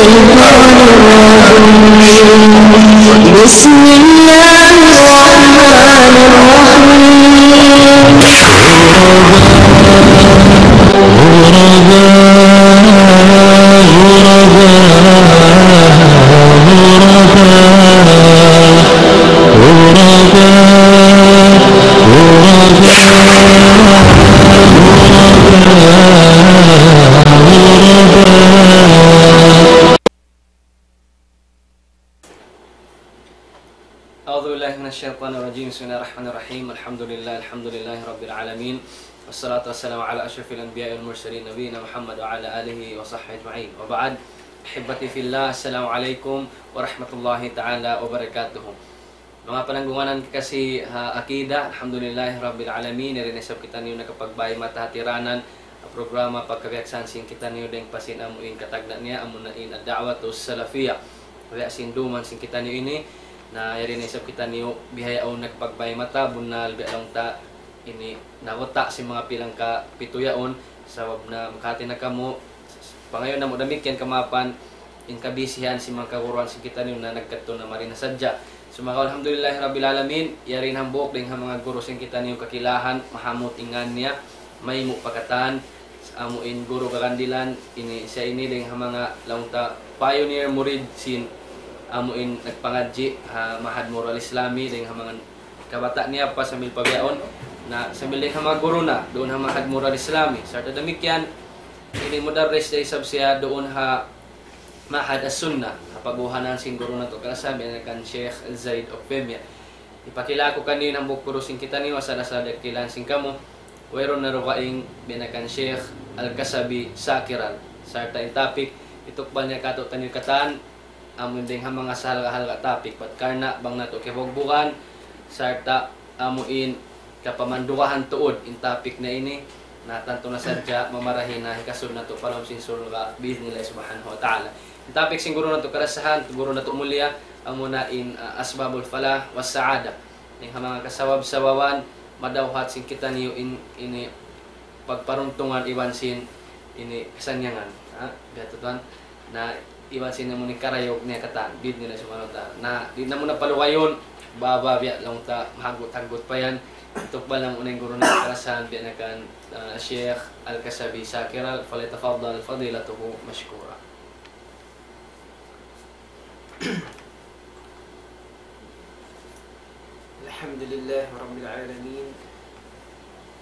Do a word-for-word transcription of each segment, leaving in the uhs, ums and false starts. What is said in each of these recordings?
الشيطان الرجيم. بسم الله الرحمن الرحيم. أعوذ بالله من الشيطان الرجيم. بسم الله الرحمن الرحيم. الحمد لله، الحمد لله رب العالمين. والصلاة والسلام على أشرف الأنبياء والمرسلين نبينا محمد وعلى آله وصحبه أجمعين. وبعد، أحبتي في الله، السلام عليكم ورحمة الله تعالى وبركاته. Manga pananggunganan kikasi ha akida, alhamdulillahi rabbil alamin, yari na isab kitaniyu nakapagbay mata ha tiranan, ha programa pagkabiyaksahan sin kitaniyu dayng pa sin amu in katagna' niya, amu na in ad-da'watu salafiyah. Kaya sin duman sin kitaniyu ini, na yari na isab kitaniyu bihaun nakapagbay mata, bunnal biya' laung ta ini nabuta' sin manga pilang ka pitu yaun, sabab na makahati na kamu, pangayu' namu' damikkiyan kamaapan, in kabisihan sin manga kaguruhan sin kitaniyu na nagkadtu na mari na sadja. Sumagawa' alhamdulillahi rabbil alamin, yari in hambuuk dayng ha manga guru sin kitaniyu kakilahan, mahamut in ngan niya, maymu' pa katan, amu in guru Gagandilan, ini, siya ini dayng ha manga laung ta pioneer murid sin, amu in nagpangadji' ha Mahad Murra Al-Islami, dayng ha manga kabata' niya pa sambil pa bihaun, na sambil dayng ha manga guru na, duun ha Mahad Murra Al-Islami. Sarta' damikkiyan, ini mudarris da isab siya duun ha Mahad As-Sunnah, ha pabuhanan sin guru natu' kalasahan, biya' na kan Sheikh Zaid Okpemya. Hipakila ku kaniyu in hambuuk guru sin kitaniyu, asal-asal dakilan sin kamu. Wayruun na dugaing biya' na kan Sheikh Al-Kasabi Sakiran. Sarta' in topic, hitukbal niya kātu'niyu katan, amu in dayng ha manga sahalga'-halga' topic, bat karna' bang natu' kiyabugbugan, sarta' amu in kapamandugahan tuud in topic na ini, na tantu na sadja mamarahi na hikasud natu' pa lawm sin surga' bi'idhnillah subhanahu wa ta'ala. In topic sin guru natu' kalasahan, guru natu' mulia, amu na in, ah, asbabul falah was sa'adah. Dayng ha manga kasabab-sababan, madawhat sin kitaniyu in, ini pagparuntungan iban sin ini kasannyangan. Ha? Biya' tuwan. Na, iban sin amu in karayug niya katan, bi'idhnillah subhanahu wa ta'ala. Na, di' namu' na palugayun, baba biya' laung ta, mahaggut-haggut pa yan. Tukbal namu' na in guru natu' kalasahan, biya' na kan, ah, Sheikh Al-Kasabi Sakiran, فليتفضل فضيلته مشكورا. الحمد لله رب العالمين،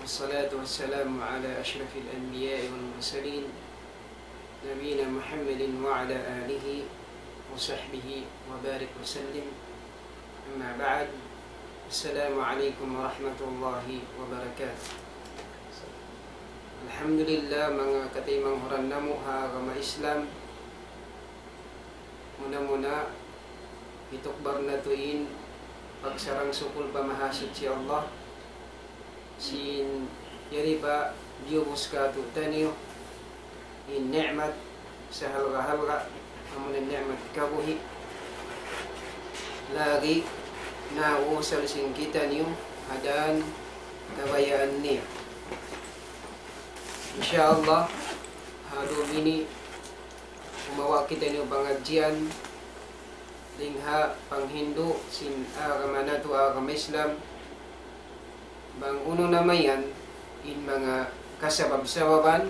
والصلاة والسلام على أشرف الأنبياء والمرسلين، نبينا محمد وعلى آله وصحبه وبارك وسلم. أما بعد، السلام عليكم ورحمة الله وبركاته. Alhamdulillah, manga kataymanghuran namu' ha agama Islam, muna-muna, hitukbal natu' in pagsarang-sukul pa Mahasuchi Allah, sin yari pa biyubus kātu'niyu in ni'mat sahalga'-halga', amu in ni'mat kabuhi'. Lagi' nausal sin kitaniyu ha dān kabayaan niya. Insya Allah, ha dum ini, gumawa' kitaniyu pangadjian, dayng ha panghindu' sin agama natu', agama Islam, bang unu na mayan in manga kasabab-sababan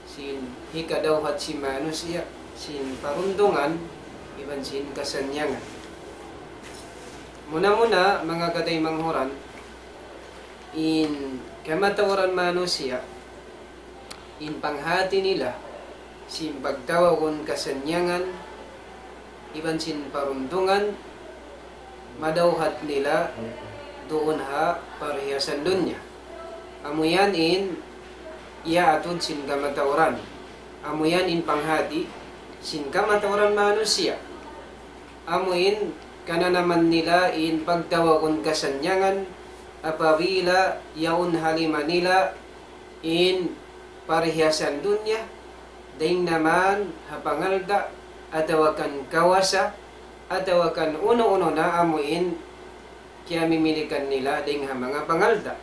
sin hikadawhat sin manusiya', sin paruntungan, iban sin kasannyangan. Muna-muna, manga kataymanghuran, in kamatauran manusiya', in panghati nila sin pagtawagun kasannyangan iban sin paruntungan, madawhat nila duun ha parhiyasan dunya. Amu yan in iyaatud sin kamatauran. Amu yan in panghati sin kamatauran manusiya'. Amu in kananaman nila in pagtawagun kasannyangan apabila yaun ha lima nila in parhiyasan dunya, dayng naman ha pangalta', atawa kan kawasa, atawa kan unu-unu na amu in kiyamimilikan nila dayng ha manga pangalta'.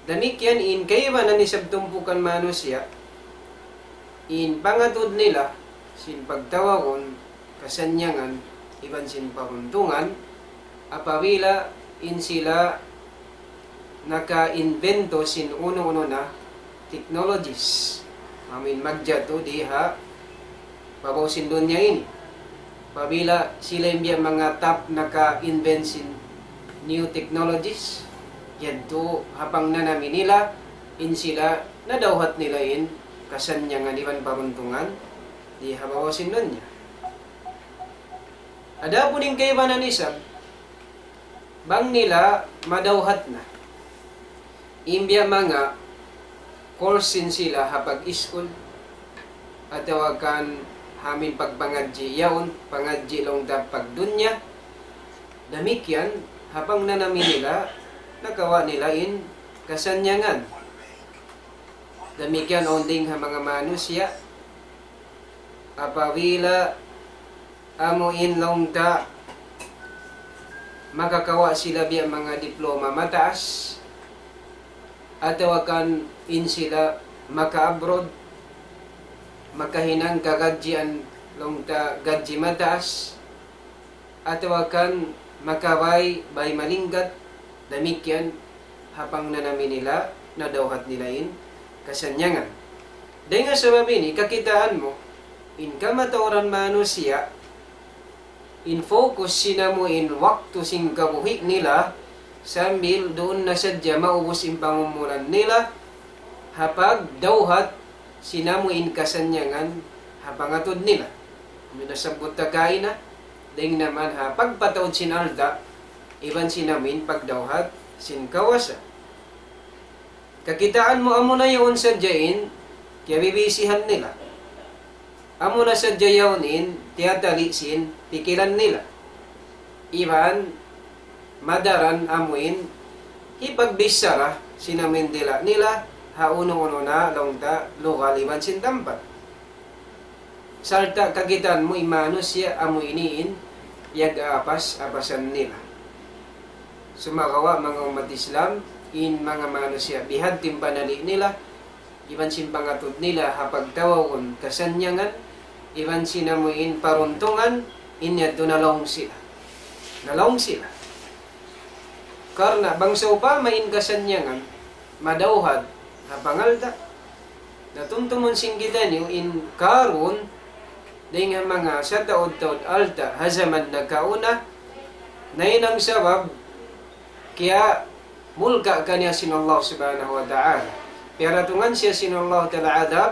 Damikkiyan in kaibanan isab tumpukan manusiya', In pangatud nila sin pagtawagun kasannyangan iban sin paruntungan, apabila in sila naka-invento sin unu-unu na technologies, amuin magjatu di ha babaw sin dunya ini. Apabila sila in biya' manga top naka-invent sin new technologies, yadtu ha pangnanami nila, in sila nadawhat nila in kasannyangan iban paruntungan di ha babaw sin dunya. Adapun in kaibanan isab, bang nila madawhat na in biya' manga course sin sila ha pag-iskul, atawa kan amuin pagpangadji' yaun, pangadji' laung ta pagdunya, damikkiyan ha pangnanami nila, nakawa' nila in kasannyangan. Damikkiyan awn dayn ha manga manusiya', apabila amuin laung ta makakawa' sila biya' manga diploma mataas, atawa kan in sila maka-abroad, makahinang kagadjian laung ta gadji mataas, atawa kan makabay bay malingkat, damikkiyan ha pangnanami nila, nadawhat nila in kasannyangan. Dayn ha sabab ini, kakitaan mu, in kamatauran manusiya', in focus sin amuin waktu sin kabuhi' nila, sambil duun na sadja maubus in pangumulan nila, ha pagdawhat sin amuin kasannyangan ha pangatud nila. Amu nasabbut ta kaina, dayn naman ha pagpataud sin alta', iban sin amuin pagdawhat sin kawasa. Kakitaan mu amuna yaun sadja in kiyabibisihan nila. Amuna sadja yaun in tiyatali' sin pikilan nila. Iban madaran amuin hipagbichara sin amuin dila' nila ha unu-unu na laung ta lugal iban sin tampat. Sarta' kakitaan mu in manusiya' amu ini in piyag-aapas-apasan nila. Sumagawa' manga ummat Islam, in manga manusiya' bihadtu in panali' nila, iban sin pangatud nila ha pagtawagun kasannyangan, iban sin amu in paruntungan, in yadtu nalaung sila. Nalaung sila. Karna' bang sawpama in kasannyangan madawhat ha pangalta', na tumtumun sin kitaniyu in Karun, dayn ha manga sataud-taud alta' ha jaman nakauna, nahinang sabab kiyamulka' kaniya sin Allah Subhanahu wa Ta'ala. Piyaratungan siya sin Allah Ta'ala adab,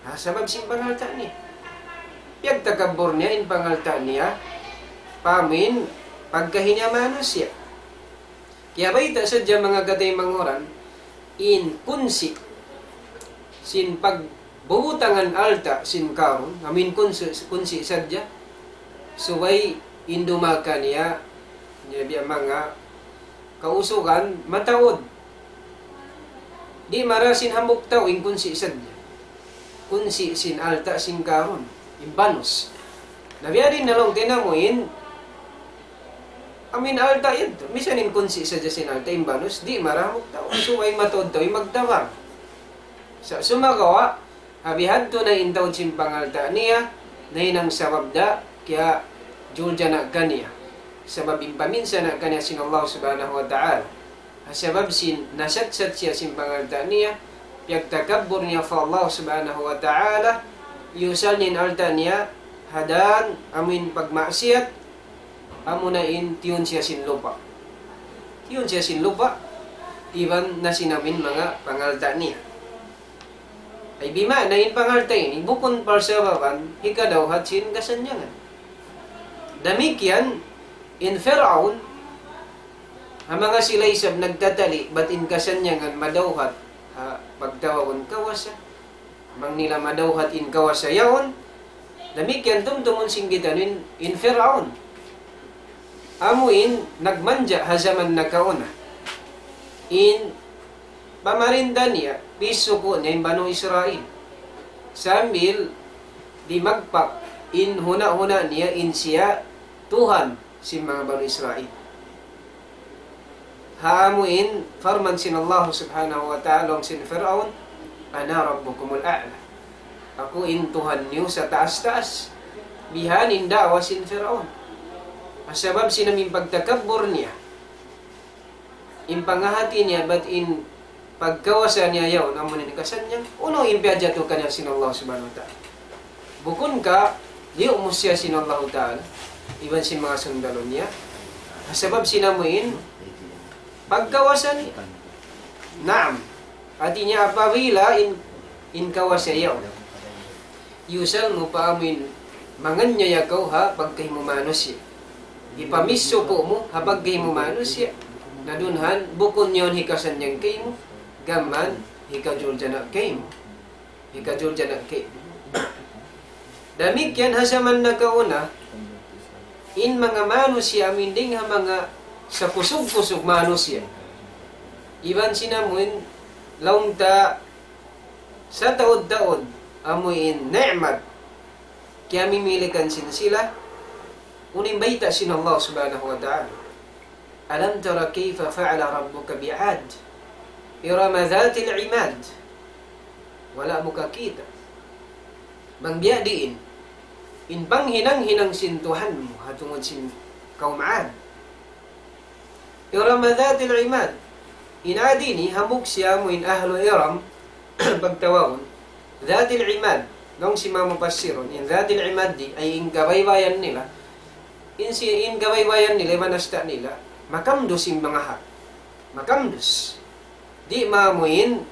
ha sabab sin pangalta' niya. Piyagtakabbur niya in pangalta' niya, pa amuin pagkahi niya manusiya'. Kiyabayta' sadja manga kataymanghuran, in kunsi' sin pagbubutangan alta' sin Karun, amuin kunsi', kunsi' sadja, subay in dumaka niya, niya biya' manga kausugan, mataud. Di' mara sin hambuuk tau in kunsi' sadja. Kunsi' sin alta' sin Karun, in banus. Na biya' diin na laung ta in amuin, amuin alta' yadtu. Misan in kunsi' sadja sin alta', in banus, di' mara hambuuk tau. Subay mataud tau in magtabang. Sa' sumagawa', ha bihadtu na in taud sin pangalta' niya, nahinang sabab da kiyajuljana' kaniya. Sabab in paminsana' kaniya sin Allah Subhanahu wa Ta'ala. Ha sabab sin nasatsat siya sin pangalta' niya, piyagtakabbur niya pa Allah Subhanahu wa Ta'ala, iyusal niya in alta' niya ha dan amuin pagmaksiyat, amuna in tiyun siya sin lupa'. Tiyun siya sin lupa', iban na sin amuin manga pangalta' niya. Ay bima'na in pangalta' ini, bukun parsababan hikadawhat sin kasannyangan. Damikkiyan, in Fir'aun, ha manga sila isab nagtatali', bat in kasannyangan madawhat, ha, pagtawagun kawasa, bang nila madawhat in kawasa yaun, damikkiyan tumtumun sin kitaniyu in, in Fir'aun. Amu in nagmanja ha jaman nakauna. In pamarinta niya, pisuku' niya in Banu Israil. Sambil dimagpak in huna'-huna' niya in siya Tuhan sin manga Banu Israil. Ha amu in parman sin Allah Subhanahu wa Ta'ala laung sin Fir'aun, "Ana rabbukumul a'la." Aku in Tuhan niyu sa taas-taas. Bihan in da'wa sin Firaun. Sabab sin amu in pagtakabbur niya, in pangahati niya, bat in pagkawasa niya yaun, amu in hikasan niya, unu in piyajatu kaniya sin Allah Subhanahu wa Ta'ala. Bukun ka, liyu mu siya sin Allah Ta'ala, iban sin manga sundalu niya. Sabab sin amu in pagkawasa niya. Naam. Hati niya apabila in, in kawasa yaun, yusal mu pa amu in manganiyaya kaw ha pagkahi mu manusiya'. Hipamissuku mu ha pagkahi mu manusiya'. Na dunhan, bukun yaun hikasan niya kaymu, gam mayan hikajuljana kaymu. Hikajuljana kaymu. Damikkiyan ha jaman nakauna, in manga manusiya' amu in dayng ha manga sakusug-kusug manusiya'. Iban sin amu in laung ta sataud-taud amu in ni'mat kiyamimilikan sin sila, unu in bayta' sin Allah Subhanahu wa Ta'ala. ألم تر كيف فعل ربك بعاد إرم ذات العماد. Wala' mu kakita' bang biya' diin in panghinang-hinang sin Tuhan mu ha tungud sin kawm Ad. إرم ذات العماد. In Ad ini, hambuuk siya amu in ahlu Iram, pagtawagun. ذات العماد. Laung sin manga mufassirun, in ذات العماد di, ay in kabaybayan nila. In si, in kabaybayan nila, iban asta nila, makamdus in manga ha. Makamdus. Di' maamuin,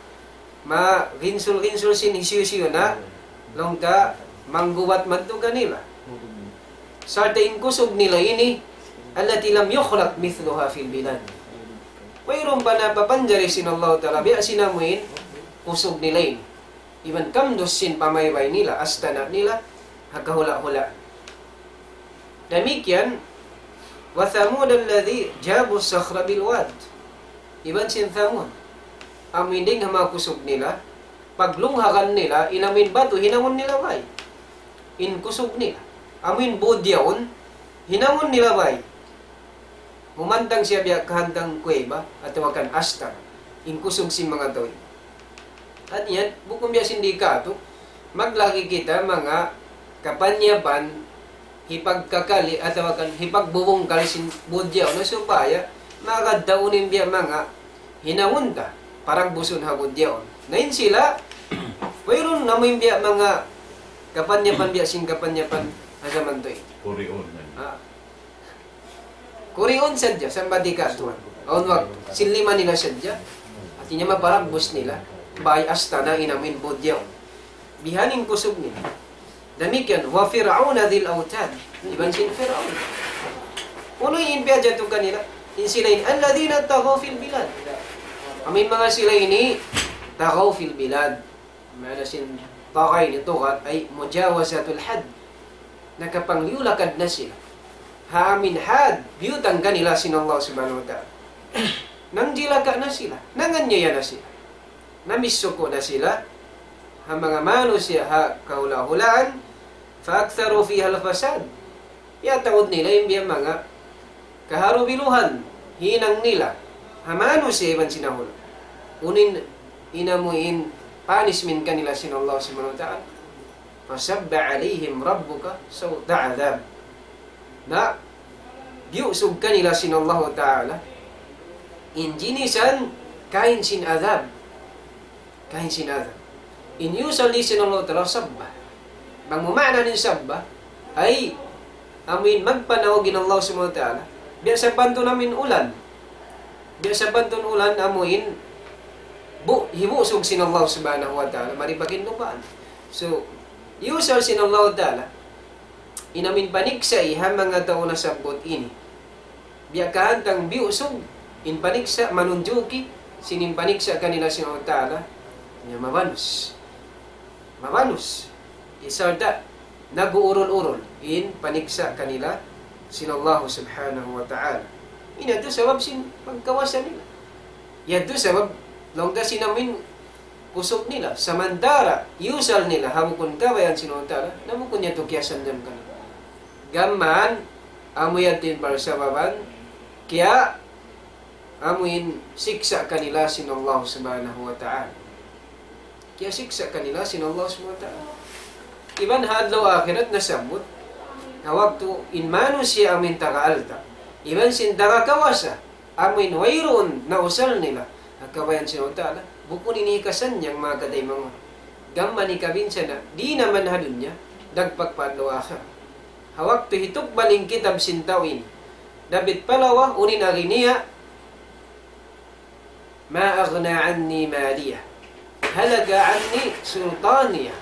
maginsul-ginsul sin hisiyu-siyu na, laung ta manggubat madtu kanila. Sarta' in kusug nila ini, التي لم يخلق مثلها في البلاد. Wayruun pa napapanjari sin Allah Ta'ala, biya' sin amuin kusug nila ini. Iban kamdus sin pamaybay nila, astana' nila, ha kahula'-hula'. Damikkiyan, وثمود الذين جابوا الصخر بالواد. Iban sin Thamud. Amu in dayng ha manga kusug nila, paglunghagan nila, in amu in batu, hinangun nila bay. In kusug nila. Amu in būd yaun, hinangun nila bay. Humantang siya biya' kahantang kuweba, atawa kan astar. In kusug sin manga tau. Hati niya, bukun biya' sin di katu', maglagi kita manga kapanyapan, hipagkakali atawa kan hipagbubungkal sin būd yaun na supaya magad ta unu in biya' manga hinangun ta, paragbusun ha būd yaun. Na in sila, wayruun na amu in biya' manga kapanyapan biya' sin kapanyapan ha jaman tuud. Kuriun na. Ah. Kuriun sadja, sambat di katuan. Awn waktu, sin lima nila sadja. Hati niya maparagbus nila. Bay astana' in amu in būd yaun. Bihan in kusug nila. Damikkiyan, وفرعون ذي الأوتاد. Iban sin Firaun. Unu in piyajatu kanila? In sila in, الذين طغوا في البلاد. Amu in manga sila ini, طغوا في البلاد. Maana sin tagha ini, tughat, ay mujawazatul had. Nakapangliyulakad na sila. Ha amu in had, biyutang kanila sin Allah Subhanahu wa Ta'ala. Nangjilaka na sila, nanganiyaya na sila. Namissuku na sila, ha manga manusiya' ha kahula'-hulaan, فأكثروا فيها الفساد. Iyataud nila in biya' manga kaharubiluhan, hinang nila, ha manusiya' iban sin hula'. Unu in, in amu in punishment kanila sin Allah Subhanahu wa Ta'ala. فصب عليهم ربك سوط عذاب. Na, biyusug kanila sin Allah Ta'ala in ginisan kain sin adhab. Kain sin adhab. In yusal di sin Allah Ta'ala sabba. Bang mu maana in sabba, ay amu in magpanaug in Allah Subhanahu wa Ta'ala. Biya' sabbantun amu in ulan. Biya' sabbantun ulan amu in bu-, hibusug sin Allah Subhanahu wa Ta'ala. Mari pa kinlupaan. So, yusal sin Allah Ta'ala in amu in paniksa' ha manga tau nasabbut ini. Biya' kahantang biyusug in paniksa', manunjuki sin in paniksa' kanila sin Allah Ta'ala, niya mabanus. Mabanus. Isarta' nag-uurul-urul in paniksa' kanila sin Allah Subhanahu wa Ta'ala. Ini yadtu sabab sin pagkawasa nila. Yadtu sabab laung ta sin amu in kusug nila, samantara' yusal nila ha bukun kabayaan sin Allah Ta'ala, na bukun yadtu kiyasanjam kanila. Gam mayan, amu yadtu in parsababan, kiya, amu in siksa' kanila sin Allah Subhanahu wa Ta'ala. Kiyasiksa' kanila sin Allah Subhanahu wa Ta'ala. Iban ha adlaw akhirat nasabbut, ha waktu in manusiya' amuin taga alta', iban sin taga kawasa, amuin wayruun nausal nila ha kabayaan sin Allahu Ta'ala, bukun ini hikasannyang manga kataymanghuran. Gam mayan hikabinsana', di' na man ha dunya, dagpak pa adlaw akhirat. Ha waktu hitukbal in kitab sin tau ini, dapat palawa, unu in agi niya, ما أغنى عني ماليه هلك عني سلطانيه.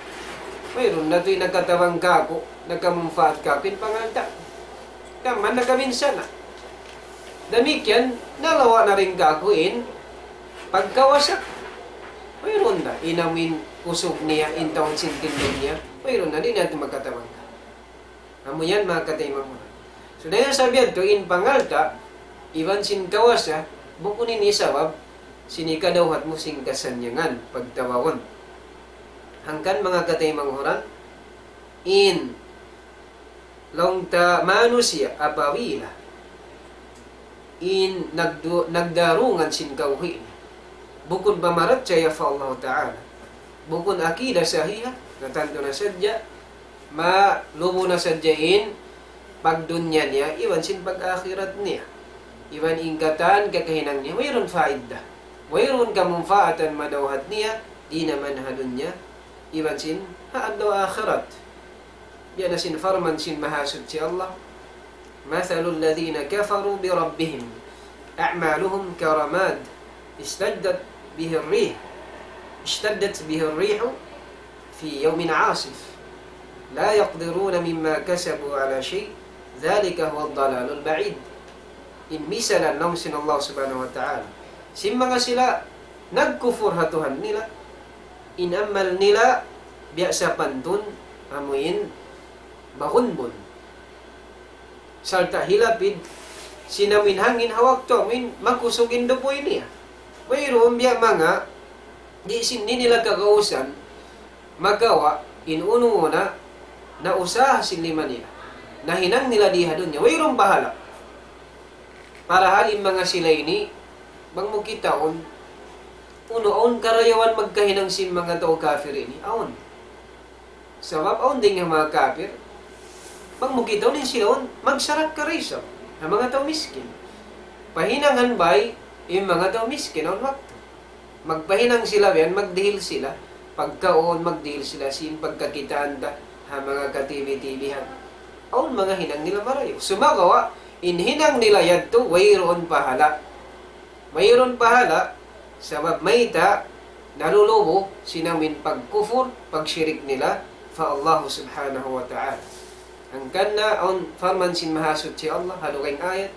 Wayruun na tuud in nakatabang kāku', nakamanpaat kāku' in pangalta'. Gam mayan nakabinsana'. Damikkiyan, nalawa' na dayn kāku' in pagkawasa. Wayruun na, in amuin kusug niya, in tau sin tindug niya. Wayruun na, di' na tuud makatabang kāku'. Amu yan manga kataymanghuran. So, dayn ha sabab yadtu in pangalta', iban sin kawasa, bukun ini sabab sin hikadawhat mu sin kasannyangan, pagtawagun. Hangkan manga kataymanghuran, in laung ta manusiya' apabila in nagdu-, nagdarungan sin kawasa ini. Bukun pamarachaya pa Allahu Ta'ala. Bukun akida sahiha, na tantu na sadja, malubu na sadja in pagdunya niya, iban sin pag-akhirat niya. Iban in katan kakahinang niya, wayruun faida. Wayruun kamanpaatan madawhat niya, di' na man ha dunya, iban sin ha adlaw akhirat. Biya' na sin parman sin Mahasuchi Allah, مثل الذين كفروا بربهم أعمالهم كرماد اشتدت به الريح، اشتدت به الريح في يوم عاصف لا يقدرون مما كسبوا على شيء ذلك هو الضلال البعيد. In misalan laung sin Allah Subhanahu wa Ta'ala sin manga sila nagkupur ha Tuhan nila, in amal nila biya' sapantun amuin bagunbun. Sarta' hilapid sin amuin hangin ha waktu amuin makusug in dupuy niya. Wayruun biya' manga di' sin nila kagausan makawa' in unu-unu na nausaha sin lima nila. Nahinang nila di ha dunya. Wayruun pahala'. Parahal in manga sila ini, bang mu kitaun, unu, awn karayawan magkahinang sin manga tau kafir ini? Awn. Sabab awn dayn ha manga kafir, bang mu kitaun in sila awn, magsarakka da isab ha manga tau miskin. Pahinangan bay in manga tau miskin, awn waktu. Magpahinang sila, biya' yan, magdihil sila pagkaun, magdihil sila sin pagkakitaan ta ha manga ka-T V-T V-han. Awn manga hinang nila marayaw. Sumagawa', in hinang nila yadtu, wayruun pahala'. Wayruun pahala', sabab mayta', nalulubu sin amuin pagkupur, pagshirik nila pa Allah Subhanahu wa Ta'ala. Hangkan na awn parman sin Mahasuchi Allah, ha dugaing ayat,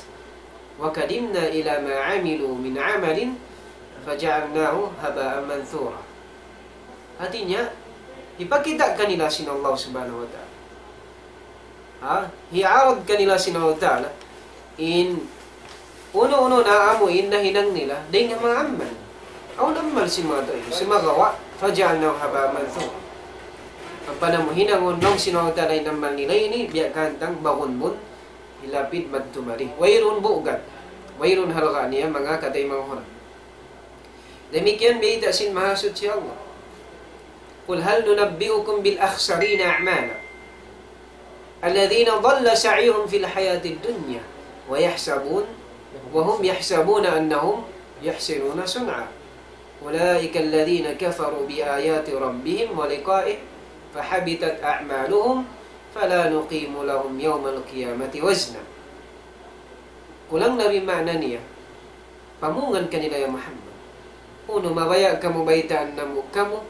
وقدمنا إلى ما عملوا من عمل فجعلناه هباء منثورا. Hati niya, hipakita' kanila sin Allah Subhanahu wa Ta'ala. Ha? Hiarad kanila sin Allah Ta'ala. In unu-unu na amuin nahinang nila, dayn ha manga amal. Awn amal sin manga tau ini. Sumagawa', فجعلناه هباء منثورا. Ampa na mu hinangun laung sin Allah Ta'ala in amal nila ini, biya' kahantang bagunbun, hilapid madtu mari. Wayruun bugat. Wayruun halga' niya, manga kataymanghuran. Damikkiyan bayta' sin Mahasuchi Allah. قل هل ننبئكم بالأخسرين أعمالا الذين ضل سعيهم في الحياة الدنيا ويحسبون، وهم يحسبون أنهم يحسنون صنعا أولئك الذين كفروا بآيات ربهم ولقائه فحبطت أعمالهم فلا نقيم لهم يوم القيامة وزنا. Laung Nabi, maana niya, pamungan kanila, ya Muhammad. Unu, mabaya' kamu baytaan namu' kamu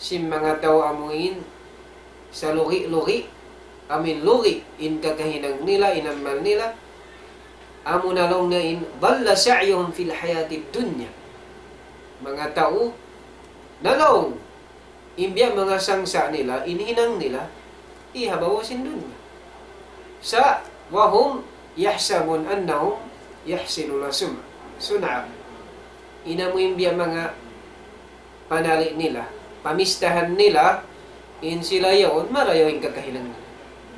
sin manga tau amuin salugi'-lugi', amuin lugi' in kakahinang nila, in amal nila, amuna laung niya in ضل سعيهم في الحياة الدنيا. Manga tau, nalaung in biya' manga sangsa' nila, in hinang nila, di ha babaw sin dunya. Sa' وهم يحسبون أنهم يحسنون صنعا. In amu in biya' manga panali' nila, pamistahan nila, in sila yaun, marayaw in kakahinang nila.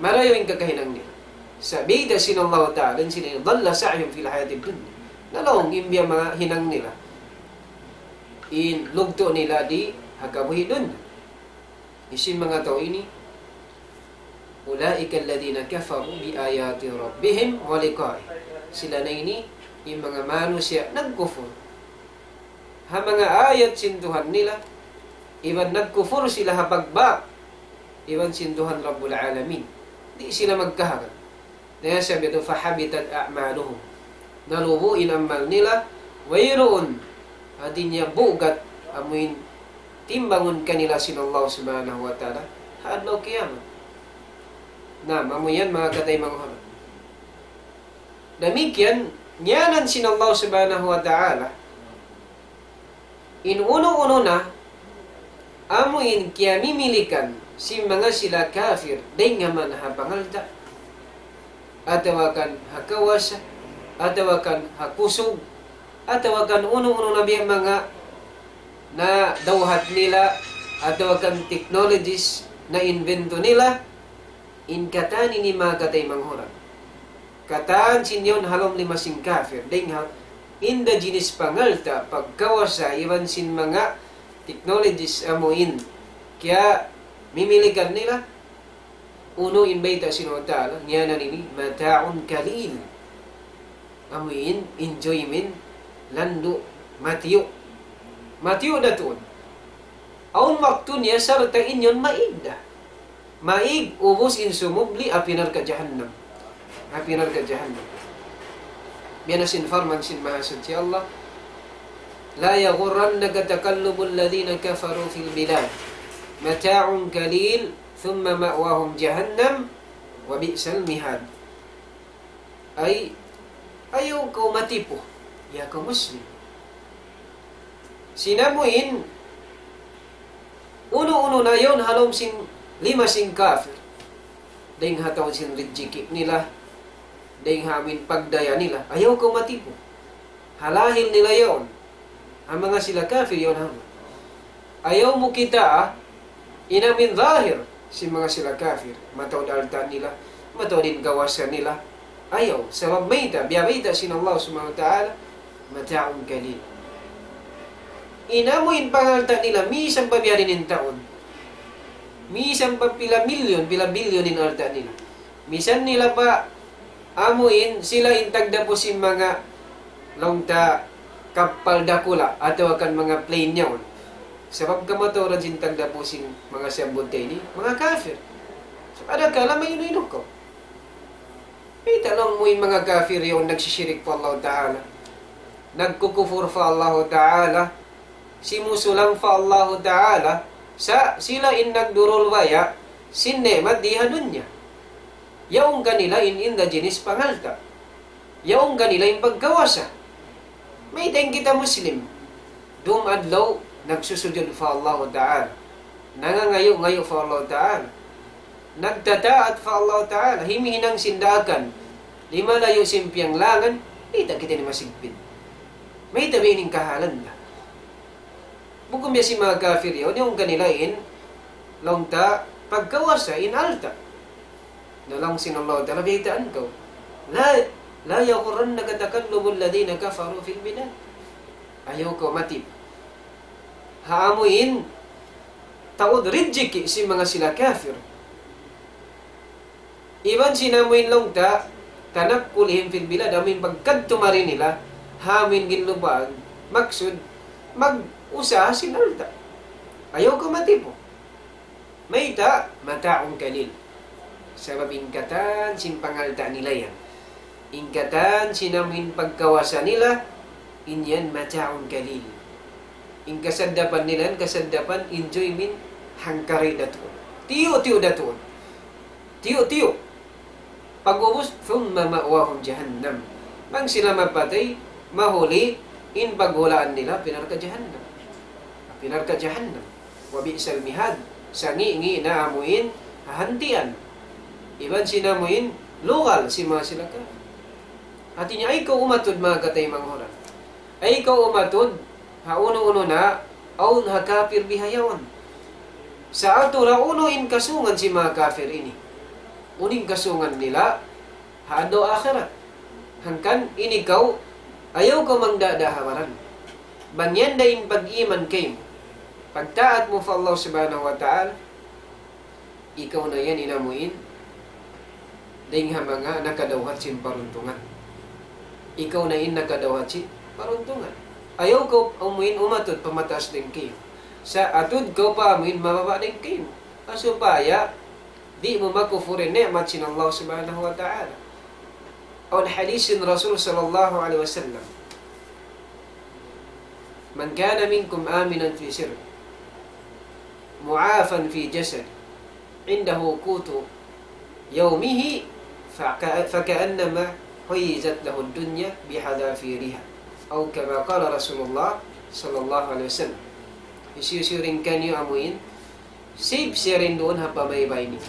Marayaw in kakahinang nila. Sa' bayta' sin Allah Ta'ala, in sila ضل سعيهم في الحياة الدنيا. Nalaung in biya' manga hinang nila. In lugtu' nila di ha kabuhi' dunya. Hisiyu in manga tau ini, أولئك الذين كفروا بآيات ربهم ولقائه. Sila na ini, in manga manusiya' nagkufur ha manga ayat sin Tuhan nila, iban nagkufur sila ha pagbak iban sin Tuhan Rabbul Alamin. Di' sila magkahalan. Na sabab yadtu, فحبطت أعمالهم. Nalubu' in amal nila, wayruun, hati niya bugat, amuin timbangun kanila sin Allah Subhanahu wa Ta'ala ha adlaw kiyamat. Na, amu yan, manga kataymanghuran. Damikkiyan, ngiyanan sin Allah Subhanahu wa Ta'ala in unu-unu na amuin kiyamimilikan sin manga sila kafir, dayn ha manga ha pangalta', atawa kan ha kawasa, atawa kan ha kusug, atawa kan unu-unu na biya' manga nadawhat nila, atawa kan technologies na imbento nila, in katan ini, manga kataymanghuran, katan sin yaun ha lawm lima sin kafir, dayn ha inda jinis pangalta', pagkawasa, iban sin manga technologies amuin kiyamimilikan nila, unu in bayta' sin Allah Ta'ala, ngiyanan ini, متاع قليل. Amuin enjoyment, landu', matiyu'. Matiyu' da tuud. Awn waktu niya sarta' in yaun maig da. Maig, ubus in sumubli, api narka' jahannam. Api narka' jahannam. Biya' na sin parman sin Mahasuchi Allah, لا يغرنك تقلب الذين كفروا في البلاد متاع قليل ثم مأواهم جهنم وبئس المهاد. Ay, ayaw kaw matipu, ya kaw Muslim. Sin amuin unu-unu na yaun ha lawm sin lima sin kafir, dayn ha tau sin rijiki' nila, dayn ha amuin pagdaya nila, ayaw kaw matipu. Halahil nila yaun. Ha manga sila kafir yaun ha. Ayaw mu kitaa in amuin zahir sin manga sila kafir. Mataud alta' nila, mataud in kawasa nila. Ayaw, sabab mayta', biya' bayta' sin Allah Subhanahu wa Ta'ala, متاع قليل. In amuin pangalta' nila, misan pa biya' diin in taud. Misan pa pila milyon, pila bilyon in alta' nila. Misan nila pa amuin sila in tagdapu sin manga laung ta kappal dakula' atawa kan manga plane yaun. Sabab kamatauran sin tagdapu sin manga siyambut ta ini, manga kafir. Adakala mayta' inu-inu kaw? Mayta' laung mu in manga kafir yaun nagsisirik pa Allah Ta'ala, nagkukupur pa Allah Ta'ala, simusulang pa Allah Ta'ala, sa' sila in nagdurul baya' sin ni'mat di ha dunya. Yaun kanila in inda jinis pangalta'. Yaun kanila in pagkawasa. Mayta' in kita Muslim, dum adlaw nagsusujud pa Allah Ta'ala, nangangayu'-ngayu' pa Allah Ta'ala, nagtataat pa Allah Ta'ala, himihinang sin daakan, limalayu' sin piyanglangan, mayta' kita ini masigpit? Mayta' biya' ini in kahalan ta? Bukun biya' sin manga kafir yaun, yaun kanila in laung ta pagkawasa, in alta'. Na laung sin Allah Ta'ala, baytaan kaw. لا، لا يغرنك تقلب الذين كفروا في البلاد. Ayaw kaw matipu ha amuin taud rijiki' sin manga sila kafir. Iban sin amuin laung ta تنقلهم في البلاد, amuin pagkadtu mari nila ha amuin ginlupaan. Maksud, mag-usaha sin alta'. Ayaw kaw matipu. Mayta'? متاع قليل. Sabab in katan sin pangalta' nila yan, in katan sin amuin pagkawasa nila, in yan متاع قليل. In kasaddapan nila yan, kasaddapan enjoyment hangkari' da tuud. Tiyu'-tiyu' da tuud. Tiyu'-tiyu'. Pag'ubus, ثم مأواهم جهنم. Bang sila mapatay, mahuli in paghulaan nila, api narka' jahannam. Api narka' jahannam. وبئس المهاد. Sangi'-ngi' na amuin hahantian. Iban sin amuin lugal sin manga sila kafir. Hati niya, ayaw kaw umatud, manga kataymanghuran. Ayaw kaw umatud ha unu-unu na awn ha kafir bihaun. Sa' atura unu in kasungan sin manga kafir ini. Unu in kasungan nila ha adlaw akhirat. Hangkan in ikaw, ayaw kaw mangdada ha baran. Bang yan da in pag-iman kaymu, pagtaat mu pa Allah Subhanahu wa Ta'ala, ikaw na yan in amuin Dayng ha manga nakadawhat sin paruntungan. Ikaw na in nakadawhat sin paruntungan. Ayaw kaw amuin umatud pa mataas dayng kaymu. Sa' atud kaw pa amuin mababa' dayng kaymu. Supaya di' mu makufur in ni'mat sin Allah Subhanahu wa Ta'ala. Awn hadith sin Rasul sallallahu alayhi wasallam, من كان منكم آمنا في سربه معافى في جسده عنده قوت يومه فك-، فكأنما حيزت له الدنيا بحذافيرها. أو كما قال رسول الله صلى الله عليه وسلم. Hisiyu-siyu dayn kaniyu amuin, safe siya duun ha pamaybay niya.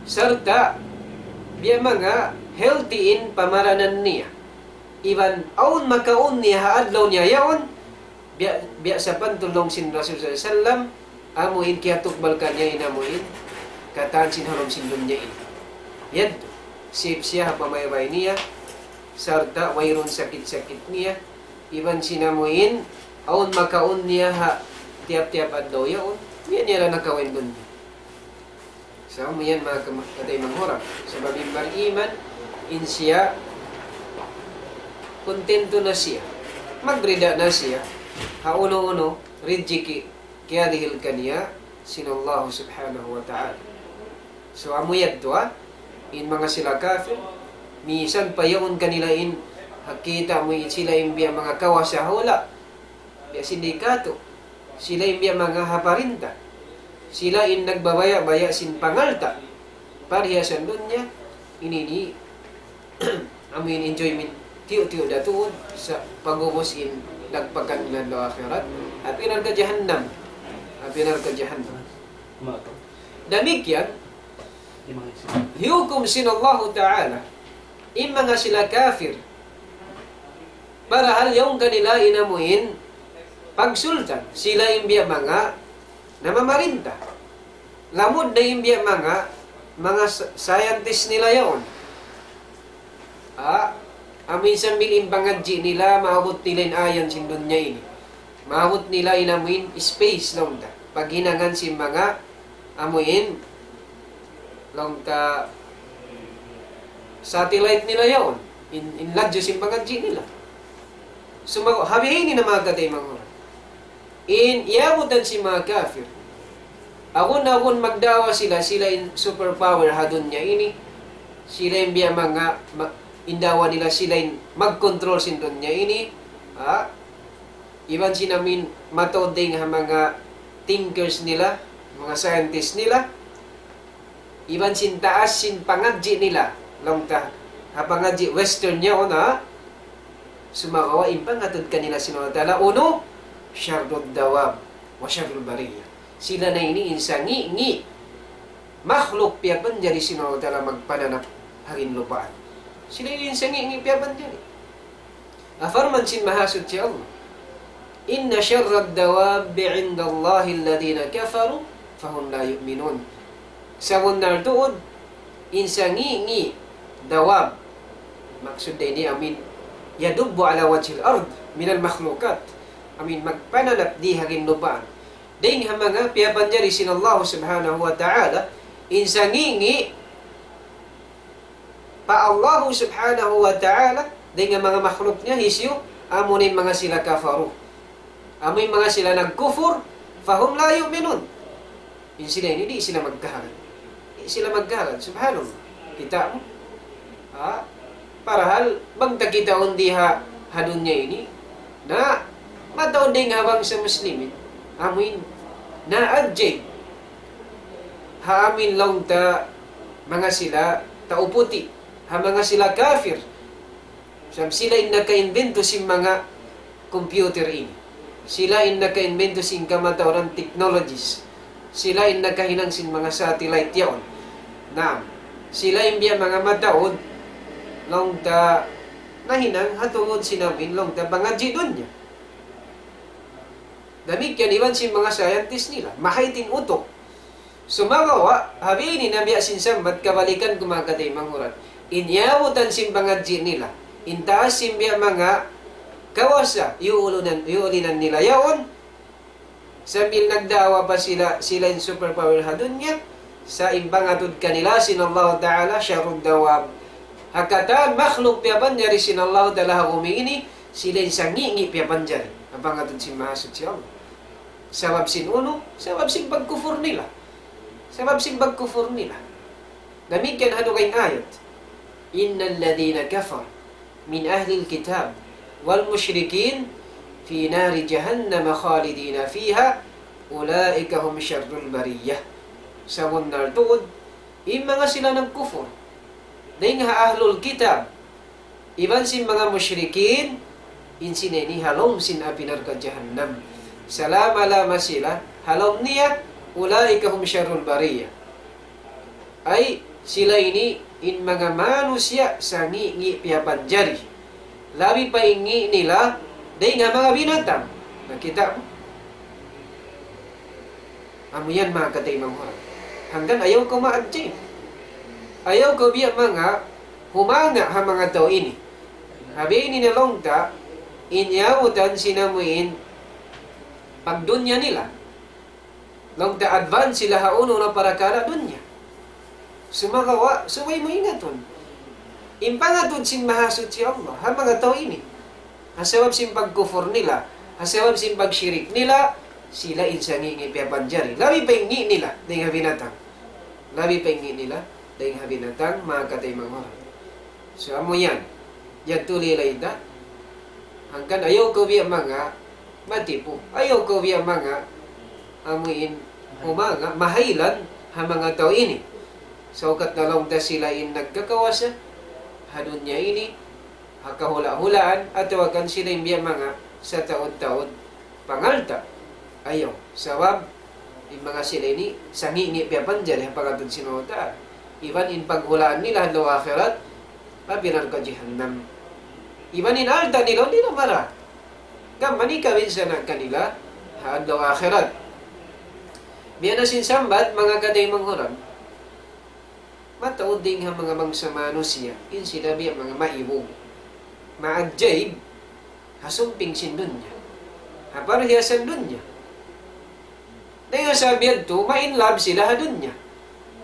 Sarta', biya' manga healthy in pamaranan niya. Iban awn makaun niya ha adlaw niya yaun, biya', biya' sapantun laung sin Rasul sallallahu alayhi wasallam, amuin kiyatukbal kaniya in amuin katan sin ha lawm sin dunya ini. Yadtu, safe siya ha pamaybay niya, sarta' wayruun sakit-sakit niya, iban sin amuin, awn makaun niya ha tiyap-tiyap adlaw yaun, biya' niya da nakawa' in dunya. Sa' amu yan manga kam-, kataymanghuran. Sabab in bariman, in siya, kontento na siya. Magrida na siya. Ha unu-unu, rijiki, kiyarihil kaniya, sin Allah subhanahu wa ta'ala. So, amu yadtu, ha? In manga sila kafir, misan pa yaun kanila in, ha kita' mu in sila in biya' manga kawasa ha hula', biya' sindikato, sila in biya' manga ha parinta, sila in nagbabaya'-baya' sin pangalta', parihasan dunya, ini ini, amu in enjoyment, tiyu'-tiyu' da tuud, sa' pag'ubus in lagpakan nila ha akhirat, api narka' jahannam, api narka' jahannam. Damikkiyan, hiyukum sin Allahu Ta'ala, in manga sila kafir, parahal yaun kanila in amuin pagsultan, sila in biya' manga namamarinta. Lamud na in biya' manga, manga s-, scientist nila yaun. Ah, amuin sambil in pangadji' nila, maabut nila in ayan sin dunya ini. Maabut nila in amuin space laung ta. Paghinangan sin manga amuin, laung ta, satellite nila yaun. In, in ladju sin pangadji' nila. Sumagawa', ha bihaini na manga kataymanghuran. In iyabutan sin manga kafir. Agun-agun magda'wa sila, sila in superpower ha dunya ini. Sila in biya' manga, ma-, in da'wa nila sila in magkontrol sin dunya ini. Ha? Iban sin amuin mataud dayn ha manga thinkers nila, manga scientist nila. Iban sin taas sin pangadji' nila, laung ta, ha pangadji' Western yaun, ha? Sumagawa' in pangatud kanila sin Allahu Ta'ala, unu, شر الدواب وشر البرية. Sila na ini in sangi'-ngi' makhluk piyapanjari sin Allahu Ta'ala magpananap ha ginlupaan. Sila ini in sangi'-ngi' piyapanjari. Parman sin Mahasuchi Allah, إن شر الدواب عند الله الذين كفروا فهم لا يؤمنون. Sabunnal tuud, in sangi'-ngi' dawab, maksud ini amuin يدب على وجه الأرض من المخلوقات. Amuin magpananap di ha ginlupaan. Dayn ha manga piyapanjari sin Allah subhanahu wa ta'ala, in sangi'-ngi' pa Allah subhanahu wa ta'ala, dayn ha manga makhluk niya, hisiyu, amu in manga sila kafaru. Amu in manga sila nagkufur, فهم لا يؤمنون. In sila ini, di' sila magkahagad. Di' sila magkahagad. Subhanallah. Kita' mu? Ha? Parahal, bang ta kitaun di ha, ha dunya ini, na, mataud dayn ha bangsa Muslimin, amuin, na ajaib. Ha amuin laung ta manga sila tau puti', ha manga sila kafir. Sabab sila in naka-invento sin manga computer ini. Sila in naka-invento sin kamatauran technologies. Sila in nakahinang sin manga satellite yaun. Naam. Sila in biya' manga mataud, laung ta nahinang ha tungud sin amuin laung ta pangadji' dunya. Damikkiyan iban sin manga scientist nila, mahayt in utuk. Sumagawa', ha bihaini na biya' sin sambat kabalikan ku manga kataymanghuran. In iyabutan sin pangadji' nila, in taas sin biya' manga kawasa, iyuulunan, iyuulinan nila yaun, sambil nagda'wa pa sila, sila in superpower ha dunya, Sa' in pangatud kanila sin Allahu Ta'ala, شر الدواب. Ha katan makhluk piyapanjari sin Allahu Ta'ala ha bumi ini, sila in sangi'-ngi' piyapanjari. In pangatud sin Mahasuchi Allah. Sabab sin unu, sabab sin pagkufur nila. Sabab sin pagkufur nila. Damikkiyan ha dugaing ayat. إن الذين كفروا من أهل الكتاب والمشركين في نار جهنم خالدين فيها أولئك هم شر البرية. Sabunnal tuud, in manga sila nagkufur dayn ha ahlul kitab, iban sin manga mushrikin, in sila ini ha lawm sin api narka' jahannam. Salama-lama sila ha lawm niya, أولئك هم شر البرية. Ay, sila ini in manga manusiya' sangi'-ngi' piyapanjari. Labi pa in ngi' nila dayn ha manga binatang. Nakita' mu? Amu yan manga kataymanghuran. Hangkan ayaw kaw maajib. Ayaw kaw biya' manga humanga' ha manga tau ini. Ha biya' ini na laung ta, in yautan sin amu in pagdunya nila. Laung ta advance sila ha unu-unu na parakala' dunya. Sumagawa', subay mu ingatun. In pangatud sin Mahasuchi Allah, ha manga tau ini. Ha sabab sin pagkufur nila, ha sabab sin pagshirik nila, sila in sangi'-ngi' piyapanjari. Labi pa in ngi' nila, dayn ha binatang. Labi pa in ngi' nila, dayn ha binatang, manga kataymanghuran. So, amu yan. Yan tuud lilay ta. Hangkan ayaw kaw biya' manga matipu. Ayaw kaw biya' manga amu in humanga', mahaylan ha manga tau ini. Saukat na laung ta sila in nagkakawasa ha dunya ini, ha kahula'-hulaan, atawa kan sila in biya' manga sataud-taud pangalta'. Ayaw. Sabab, in manga sila ini, sangi'-ngi' piyapanjari ha pangatud sin Allahu Ta'ala. Iban in paghulaan nila ha adlaw akhirat, ha api narka' jahannam. Iban in alta' nila, di' na mara. Gam manikawin sa na kanila, ha adlaw akhirat. Biya' na sin sambat, manga kataymanghuran. Mataud dayn ha manga bangsa manusiya', in sila biya' manga maibug. Maajaib, ha sumping sin dunya. Ha parhiyasan dunya. Dayn ha sabab yadtu, ma-in love sila ha dunya.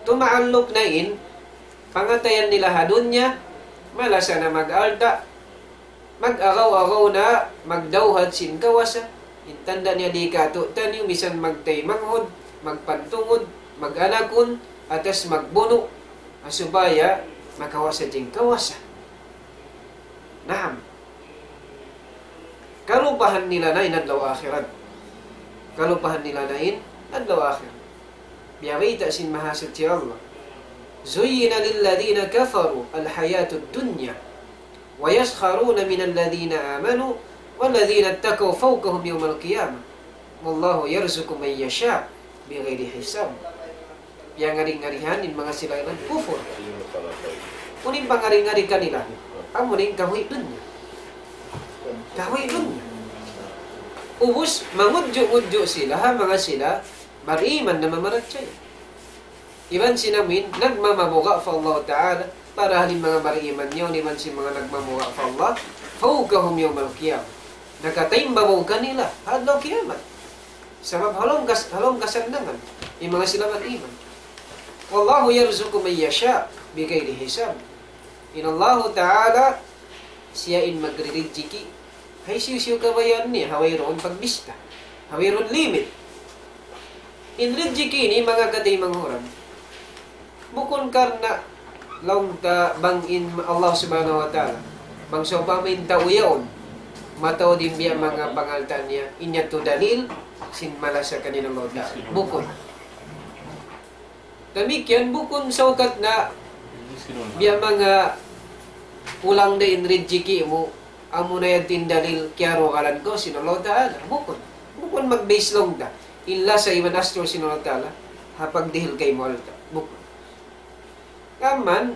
Tumaalluk na in pangatayan nila ha dunya, malasa na mag-alta', mag-agaw-agaw na magdawhat sin kawasa, in tanda' niya di' katu' taniyu, misan magtaymanghud, magpantungud, mag-anakun, atas magbunu', ha supaya makawasa sin kawasa. Naam. Kalupahan nila na in adlaw akhirat. Kalupahan nila na in adlaw akhirat. Biya' bayta' sin Mahasuchi Allah. زين للذين كفروا الحياة الدنيا ويسخرون من الذين آمنوا والذين اتقوا فوقهم يوم القيامة والله يرزق من يشاء بغير حساب. Piyangari-ngarihan in manga sila nagkufur. Unu in pangari-ngari kanila? Amu in kahuy dunya. Kahuy dunya. Ubus, mangudju'-ngudju' sila, ha manga sila, bariman na mamarachaya. Iban sin amu in, nagmamabuga' pa Allah Ta'ala, para ha manga bariman niya, iban sin manga nagmamabuga' pa Allah, فوقهم يوم القيامة. Nakataymbabaw kanila, ha adlaw kiyamat. Sabab ha lawm kas-, ha lawm kasannangan, in manga sila bariman. والله يرزق من يشاء بغير حساب. In Allahu Ta'ala, siya in magririjiki'. Ha hisiyu-siyu kabayaan niya, ha wayruun pagbista. Ha wayruun limit. In rijiki' ini, manga kataymanghuran. Bukun karna' laung ta bang in Allah Subhanahu wa Ta'ala. Bang sawpama in tau yaun, mataud in biya' manga pangalta' niya, in yadtu dalil, sin malasa kaniya Allah Ta'ala. Bukun. Damikkiyan bukun saukat na biya' manga kulang da in rijiki' mu, amu na yan in dalil kiyarugalan kaw sin Allah Ta'ala. Bukun. Bukun mag-base laung ta in lasa iban astur sin Allah Ta'ala, ha pagdihil kaymu alta'. Bukun. Gam mayan,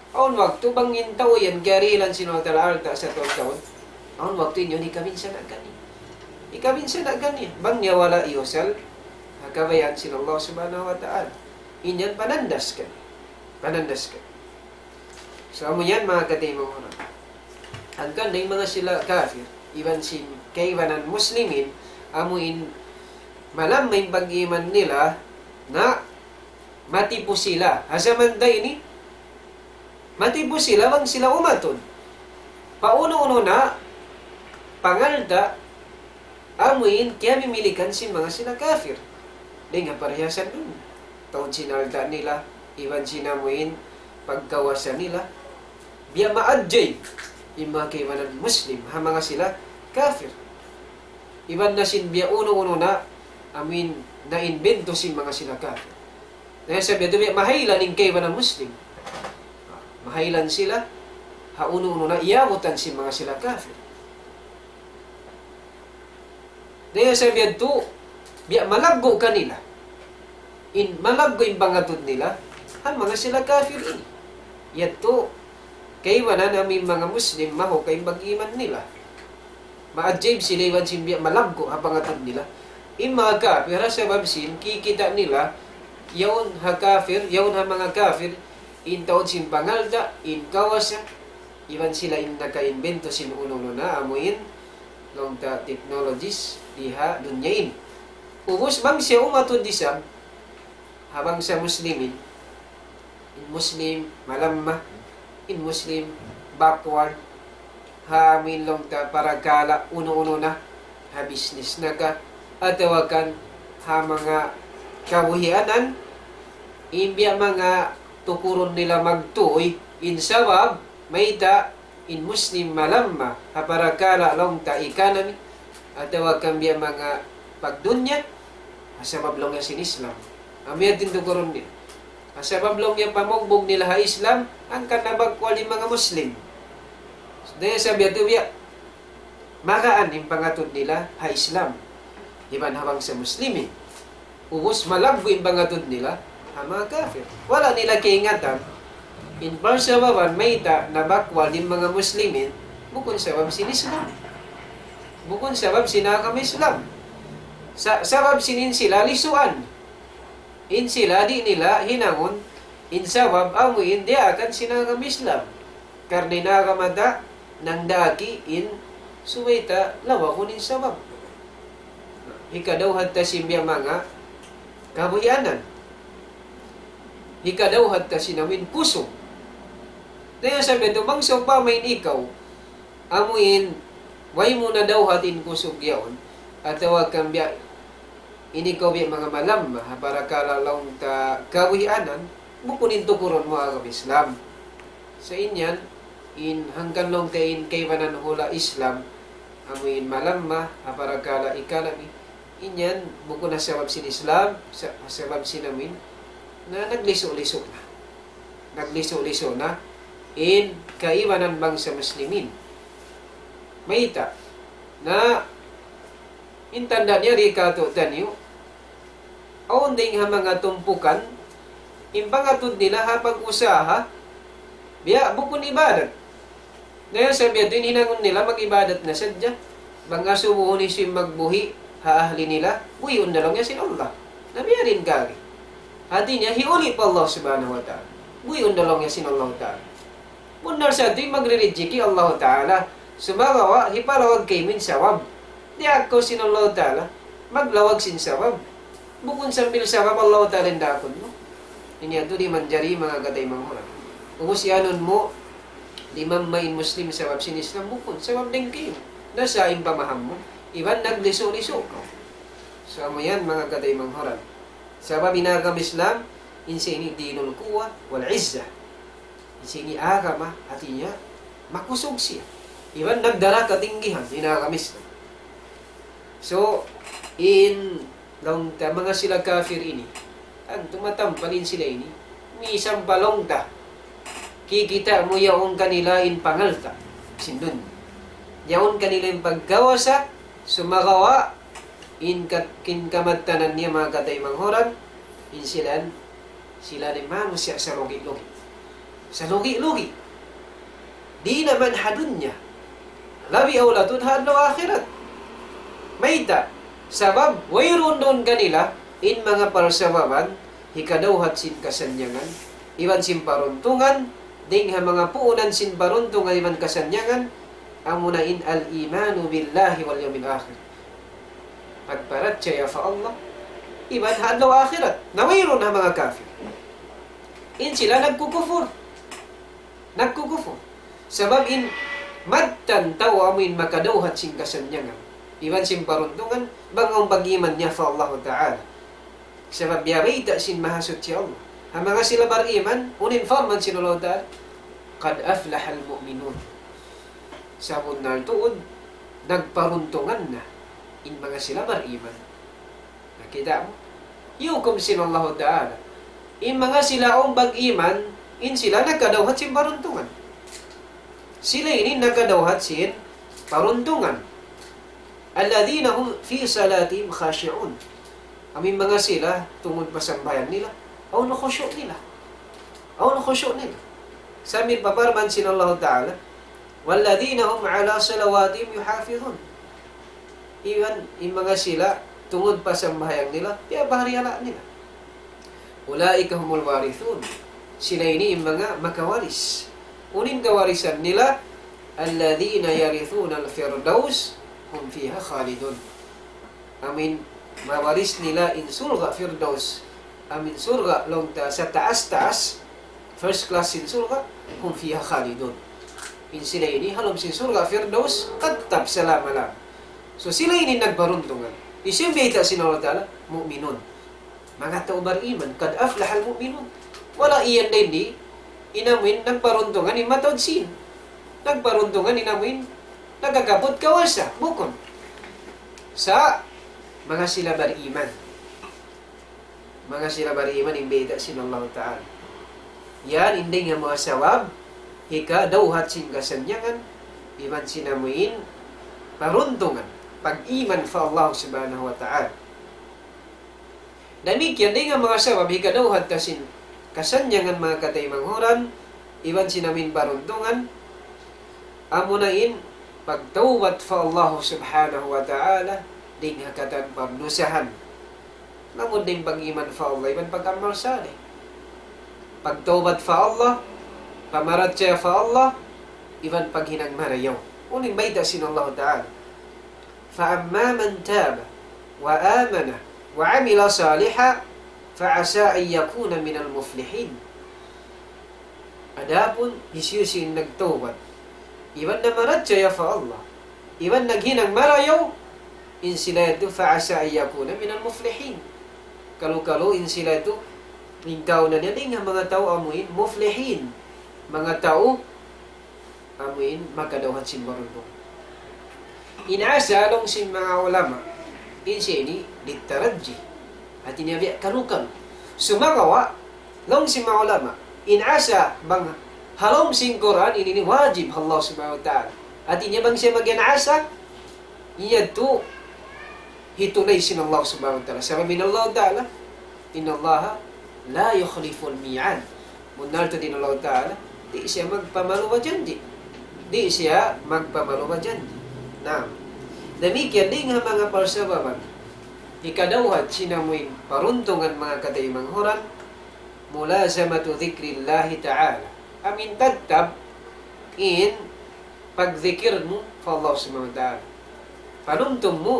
awn waktu bang in tau yan kiyarihilan sin Allah Ta'ala alta' sataud-taud. Awn waktu in yaun hikabinsana' kaniya. Hikabinsana' kaniya. Bang niya wala' iyusal, ha kabayaan sin Allah Subhanahu wa Ta'ala. In yan panandas kaniya. Panandas kaniya. So, amu yan manga kataymanghuran. Hangkan na in manga sila kafir, iban sin kaibanan muslimin, amu in malamma in pag-iman nila, na Matipu' sila. Ha jaman da ini, matipu' sila bang sila umatud pa unu-unu na pangalta' amuin kiyamimilikan sin manga sila kafir. Dayn ha parhiyasan dunya. Taud sin alta' nila, iban sin amuin pagkawasa nila. Biya' maajib in manga kaibanan Muslim ha manga sila kafir. Iban na sin biya' unu-unu na amuin na-imbento sin manga sila kafir. Na sabab yadtu biya' mahaylan in kaibanan Muslim. Mahaylan sila ha unu-unu na iyabutan sin manga sila kafir. Na sabab yadtu biya' malaggu' kanila. In malaggu' in pangatud nila ha manga sila kafir ini. Yadtu kaibanan amuin manga Muslim mahukay in pag-iman nila. Maajib sila iban sin biya' malaggu' ha pangatud nila. In manga kafir, ha sabab sin kikita' nila, yaun ha kafir, yaun ha manga kafir, in taud sin pangalta', in kawasa, iban sila in naka-imbento sin unu-unu na amuin laung ta technologies di ha dunya ini. Ubus bang siya umatud isab ha bangsa Muslimin, in Muslim malamma, in Muslim backward, ha amuin laung ta parakala' unu-unu na, ha business na ka, atawa kan ha manga kabuhianan, in biya' manga tukurun nila magtuy, in sabab, mayta', in Muslim malamma ha parakala' laung ta economy, atawa kan biya' manga pagdunya, ha sabab laung niya sin Islam. Amu yan in tukurun nila. Ha sabab laung niya pamugbug nila ha Islam, hangkan na backward in manga Muslim. Dayn ha sabab yadtu biya' magaan in pangatud nila ha Islam. Iban ha bangsa Muslimin. Ubus malaggu' in pangatud nila ha manga kafir. Wala' nila kaingatan, in parsababan mayta' na backward in manga Muslimin, bukun sabab sin Islam. Bukun sabab sin agama Islam. Sa-, sabab sin in sila lisuan. In sila di' nila hinangun, in sabab amu in diyaakan sin agama Islam. Karna' in agama ta nangdaak in subay ta lawagun in sabab. Hikadawhat ta sin biya' manga kabuhianan. Hikadawhat ta sin amuin kusug. Dayn ha sabab yadtu bang sawpama in ikaw, amuin, way mu nadawhat in kusug yaun, atawa kan biya' ini kaw biya' manga malamma, ha parakala' laung ta kabuhianan, bukun in tukurun mu agama Islam. Sa' in yan, in hangkan laung ta in kaibanan hula' Islam, amuin malamma, ha parakala' economy, in yan, bukun ha sabab sin Islam, sa-, ha sabab sin amuin, na naglisu'-lisu' na. Naglisu'-lisu' na in kaibanan bangsa Muslimin. Mayta'? Na in tanda' niya di' katu'taniyu, awn dayng ha manga tumpukan, in pangatud nila ha pag-usaha, biya' bukun ibadat. Dayn ha sabab yadtu in hinangun nila mag-ibadat na sadja. Bang asubuhun hisiyu in magbuhi' ha ahli nila, buhiun da laung niya sin Allah. Na biya' diin kari. Hati niya, hiuli' pa Allah Subhanahu wa Ta'ala. Buhiun da laung niya sin Allah Ta'ala. Bunnal sa tuud in magririjiki Allah Ta'ala. Sumagawa', hipalawag kaymu in sabab. Diyaak kaw sin Allah Ta'ala maglawag sin sabab. Bukun sambil sabab Allah Ta'ala in daakun mu. Ini yadtu di' manjari manga kataymanghuran. Ubus iyanun mu, di' mamma in Muslim sabab sin Islam, bukun. Sabab dayng kaymu. Nasa' in pamaham mu. Iban naglisu'-lisu' kaw. So, amu yan manga kataymanghuran. Sabab in agama Islam, in siya ini dinul quwwa wal izzah. In siya ini agama, hati niya, makusug siya. Iban nagdara katinggihan, in agama Islam. So, in laung ta manga sila kafir ini, tantu matampal in sila ini, misan pa laung ta, kikita' mu yaun kanila in pangalta' sin dunya. Yaun kanila in pagkawasa, sumagawa', in kat-, in kamattanan niya manga kataymanghuran, in sila yan, sila yan manusiya' salugi'-lugi'. Salugi'-lugi'. Di' na man ha dunya. Labi awla tuud ha adlaw akhirat. Mayta'? Sabab, wayruun duun kanila, in manga parsababan, hikadawhat sin kasannyangan, iban sin paruntungan, dayng ha manga puunan sin paruntungan iban kasannyangan, amuna in al-imanu billahi wal yawmil akhir. Pagparachaya pa Allah, iban ha adlaw akhirat, na wayruun ha manga kafir. In sila nagkukufur. Nagkukufur. Sabab in mattan tau amuin makadawhat sin kasannyangan iban sin paruntungan, bang awn pag-iman niya pa Allah Ta'ala. Sabab biya' bayta' sin Mahasuchi Allah. Ha manga sila bariman, unu in parman sin Allah Ta'ala, قد أفلح المؤمنون. Sabunnal tuud, nagparuntungan na in manga sila bariman. Nakita' mu? Hiyukum sin Allah Ta'ala. In manga sila awn pag-iman, in sila nakadawhat sin paruntungan. Sila ini nakadawhat sin paruntungan. الذين هم في صلاتهم خاشعون. Amuin manga sila, tungud pa sambahayang nila, awn khushu' nila. Awn khushu' nila. Sambil pa parman sin Allah Ta'ala, والذين هم على صلواتهم يحافظون. Iban, in manga sila, tungud pa sambahayang nila, piyapaharihala' nila. أولئك هم الوارثون. Sila ini in manga makawaris. Unu in kawarisan nila, الذين يرثون الفردوس هم فيها خالدون. Amuin mawaris nila in surga' Firdaus. Amuin surga' laung ta sataas-taas, first class sin surga', هم فيها خالدون. In sila ini, ha lawm sin surga' Firdaus, tattap salama-lama. So, sila ini nagparuntungan. Hisiyu in bayta' sin Allah Ta'ala? Mu'minun. Manga tau bariman, قد أفلح المؤمنون. Wala' iyan dayn di, in amuin nagparuntungan in mataud sīn. Nagparuntungan in amuin nakakaput kawasa. Bukun. Sa', manga sila bariman. Manga sila bariman in bayta' sin Allah Ta'ala. Yan in dayn ha manga sabab, hikadawhat sin kasannyangan, iban sin amuin paruntungan, pag-iman pa Allah Subhanahu wa Ta'ala. Damikkiyan dayn ha manga sabab hikadawhat ta sin kasannyangan manga kataymanghuran, iban sin amuin paruntungan, amuna in pagtawbat pa Allah Subhanahu wa Ta'ala, dayn ha katan pardusahan. Lamud dayn pag-iman pa Allah, iban pag-amal salih. Pagtawbat pa Allah, pamarachaya pa Allah, iban paghinang marayaw. Unu in bayta' sin Allah Ta'ala? فأما من تاب وآمن وعمل صالحا فعسى أن يكون من المفلحين. Adapun hisiyu-siyu in nagtawbat, iban namarachaya pa Allah, iban naghinang marayaw, in sila yadtu فعسى أن يكون من المفلحين. Kalu-kalu in sila yadtu, in kaawnan niya dayn ha manga tau amuin muflihin, manga tau amuin makadawhat sin paruntungan. In asa laung sin manga ulama, in siya ini للترجي. Hati niya biya' kalu-kalu. Sumagawa', laung sin manga ulama, in asa bang ha lawm sin Qur'an ini, ini wajib Allah Subhanahu wa Ta'ala. Hati niya bang siya mag-iyan asa, in yadtu hitunay sin Allah Subhanahu wa Ta'ala. Sabab in Allah Ta'ala, إن الله لا يخلف الميعاد. Bunnal tuud in Allah Ta'ala, di' siya magpamaluba janji'. Di' siya magpamaluba janji'. Naam. Damikkiyan dayn ha manga parsababan hikadawhat sin amuin paruntungan manga kataymanghuran, ملازمة ذكر الله تعالى. Amuin tattap in pagdikir mu pa Allah Subhanahu wa Ta'ala. Panumtum mu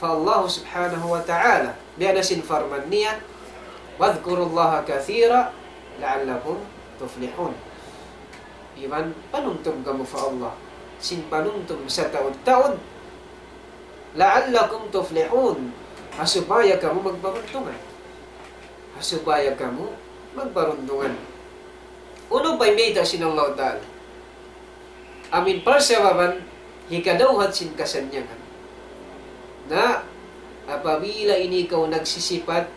pa Allah Subhanahu wa Ta'ala. Biya' na sin parman niya, واذكروا الله كثيرا لعلكم تفلحون. Iban panumtum kamu pa Allah. Sin panumtum sataud-taud. لعلكم تفلحون. Ha supaya kamu magparuntungan. Ha supaya kamu magparuntungan. Unu pa in bayta' sin Allah Ta'ala? Amuin parsababan hikadawhat sin kasannyangan. Na, apabila ini kaw nagsisipat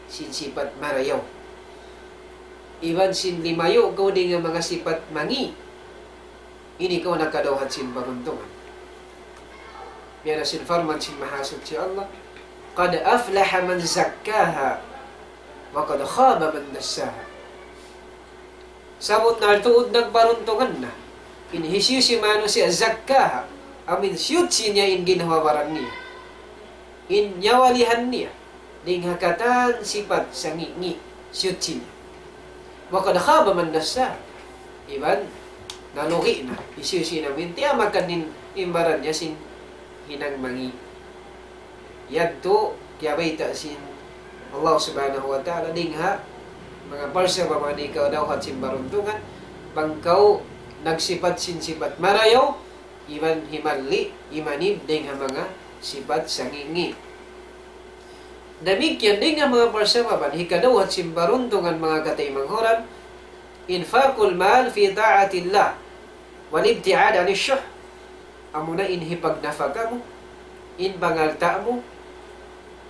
sin sipat marayaw, iban sin limayu' kaw dayn ha manga sipat mangi', ini kaw nakadawhat sin paruntungan. Biya' na sin parman sin Mahasuchi Allah, قد أفلح من زكاها وقد خاب من دساها. Sabunnal tuud nagparuntungan na in hisiyu-siyu manusiya' زكاها, amuin siyutsi niya in ginhawa-baran niya, in nyawalihan niya, dayn ha katan sipat sangi'-ngi', siyutsi niya. وقد خاب من دساها. Iban nalugi' na hisiyu-siyu in amuin tiyamakan in, in baran niya sin hinang mangi'. Yadtu kiyabayta' sin Allah Subhanahu wa Ta'ala dayn ha Manga parsababan, di' kaw dawhat sin paruntungan, bang kaw nagsipat sin sipat marayaw, iban himalli', imanib dayn ha manga sipat sangi'-ngi'. Damikkiyan dayn ha manga parsababan, hikadawhat sin paruntungan manga kataymanghuran, إنفاق المال في طاعة الله والابتعاد عن الشح. Amuna in hipagnafaka mu, in pangalta' mu,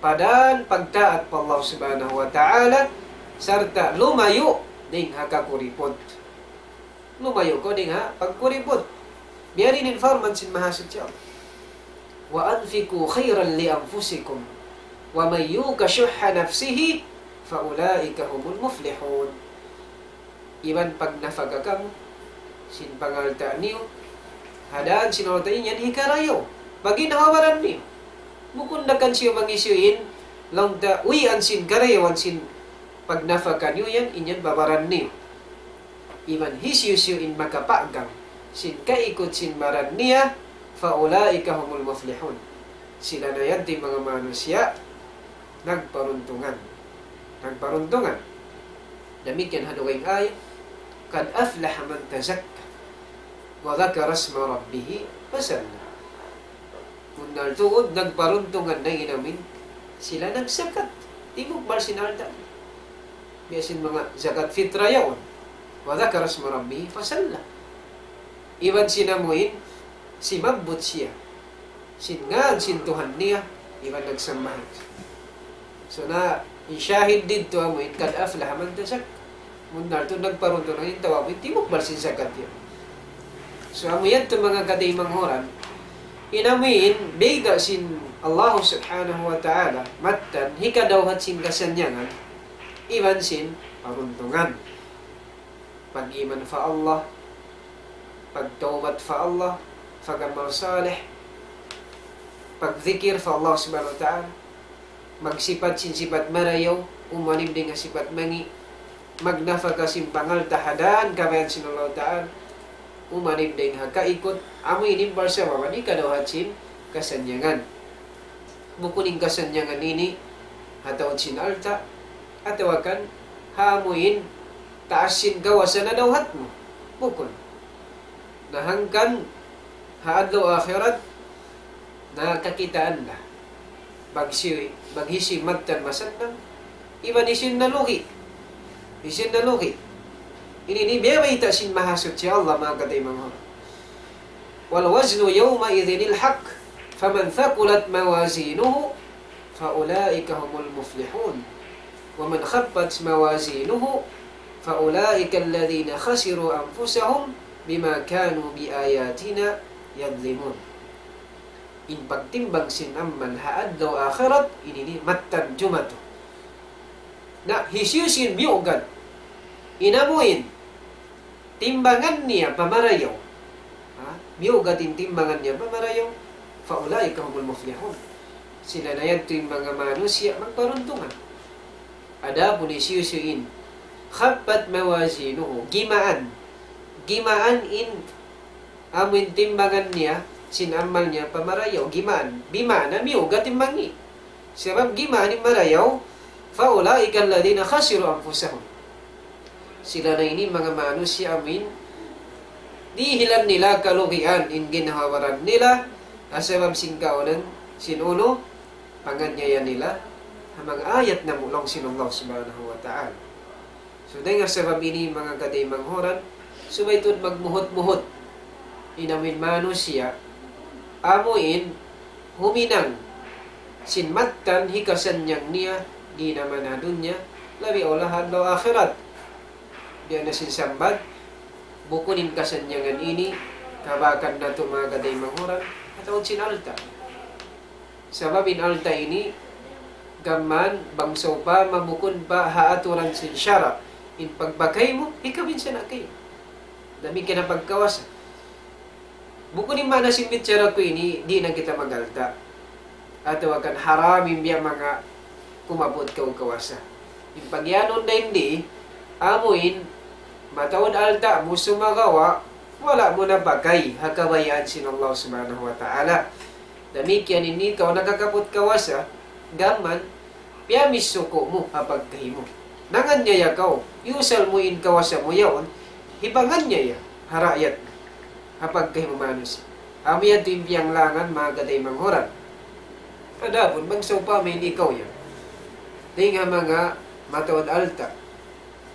pa dan pagtaat pa Allah Subhanahu wa Ta'ala, sarta' lumayu' dayn ha kakuriput. Lumayu' kaw dayn ha pagkuriput. Biya' diin in parman sin Mahasuchi Allah, وأنفقوا خيرا لأنفسكم ومن يوق شح نفسه فأولئك هم المفلحون. Iban pagnafaka kamu sin pangalta' niyu ha dan sin Allah Ta'ala, in yan hikarayaw. Bang in ha baran niyu. Bukun da kan siyu mangisiyu in, laung ta, uwian sin karayawan sin pagnafaka niyu yan, in yan babaran niyu. Iban hisiyu-siyu in makapagang sin kaikut sin baran niya, فأولئك هم المفلحون. Sila na yan in manga manusiya' nagparuntungan. Nagparuntungan. Damikkiyan ha dugaing ayat, قد أفلح من تزكى وذكر اسم ربه فصلى. Bunnal tuud, nagparuntungan na in amuin sila nagzakat. Timukbal sin alta'. Biya' sin manga zakat fitra yaun. وذكر اسم ربه فصلى. Iban sin amuin, simabbut siya sin ngan sin Tuhan niya, iban nagsambahayang. So na, in shahid didtu amuin, قد أفلح من تزكى. Bunnal tuud nagparuntungan in tau amuin timukbal sin zakat niya. So amu yadtu manga kataymanghuran, in amuin, bayta' sin Allah Subhanahu wa Ta'ala, mattan, hikadawhat sin kasannyangan, iban sin paruntungan. Pag-iman pa Allah, pagtawbat pa Allah, pag-amal salih, pagdikir pa Allah Subhanahu wa Ta'ala, magsipat sin sipat marayaw, umanib dayn ha sipat mangi', magnafaka sin pangalta' ha dan kabayaan sin Allah Ta'ala, umanib dayn ha kaikut, amu ini parsababan hikadawhat sin kasannyangan. Bukun in kasannyangan ini ha taud sin alta', atawa kan ha amuin taas sin kawasa nadawhat mu. Bukun. Na hangkan ha adlaw akhirat, na kakitaan da. Bang hisiyu, bang hisiyu mattan masannang, iban hisiyu in nalugi'. Hisiyu in nalugi'. Ini in biya' bayta' sin Mahasuchi Allah, manga kataymanghuran. والوزن يومئذ الحق فمن ثقلت موازينه فأولئك هم المفلحون ومن خفت موازينه فأولئك الذين خسروا أنفسهم بما كانوا بآياتنا يظلمون. In pagtimbang sin amal ha adlaw akhirat, ini in mattan jumatu. Na, hisiyu-siyu in miyugat in amuin timbangan niya pa marayaw. Ha? Miyugat in timbangan niya pa marayaw. فأولئك هم المفلحون. Sila na yadtu in manga manusiya' magparuntungan. Adapun hisiyu-siyu in خفت موازينه, gimaan. Gimaan in amuin timbangan niya sin amal niya pa marayaw, gimaan. Bima'na miyugat in mangi'. Sabab gimaan in marayaw, فأولئك الذين خسروا أنفسهم. Sila na ini manga manusiya' amuin dihilan nila kalugian in ginhawa-baran nila, ha sabab sin kaunan sin unu, panganiaya nila ha manga ayat namu' laung sin Allah Subhanahu wa Ta'ala. So, dayn ha sabab ini, manga kataymanghuran, subay tuud magmuhut-muhut in amuin manusiya', amuin huminang sin mattan hikasannyang niya di' naman ha dunya, labi awla ha adlaw akhirat. Biya' na sin sambat, bukun in kasannyangan ini kabakan natu', manga kataymanghuran, atawa sin alta'. Sabab in alta' ini, gam mayan bang sawpama bukun pa ha aturan sin sara', in pagpakay mu, hikabinsana' kaymu. Damikkiyan ha pagkawasa. Bukun in maana sin bichara ku ini, di' na kita mag-alta'. Atawa kan haram in biya' manga kumaput kaw kawasa. In pagiyanun dayn di, amuin, mataud alta' mu sumagawa', wala' mu napakay ha kabayaan sin Allah Subhanahu wa Ta'ala. Damikkiyan ini kaw nakakaput kawasa, gam mayan, piyamis suku' mu ha pagkahi mu. Nanganiyaya kaw, iyusal mu in kawasa mu yaun, hipanganiyaya ha raayat, ha pagkahi mu manusiya'. Amu yan in piyanglangan, manga kataymanghuran. Adapun bang sawpama in ikaw yan, dayn ha manga mataud alta',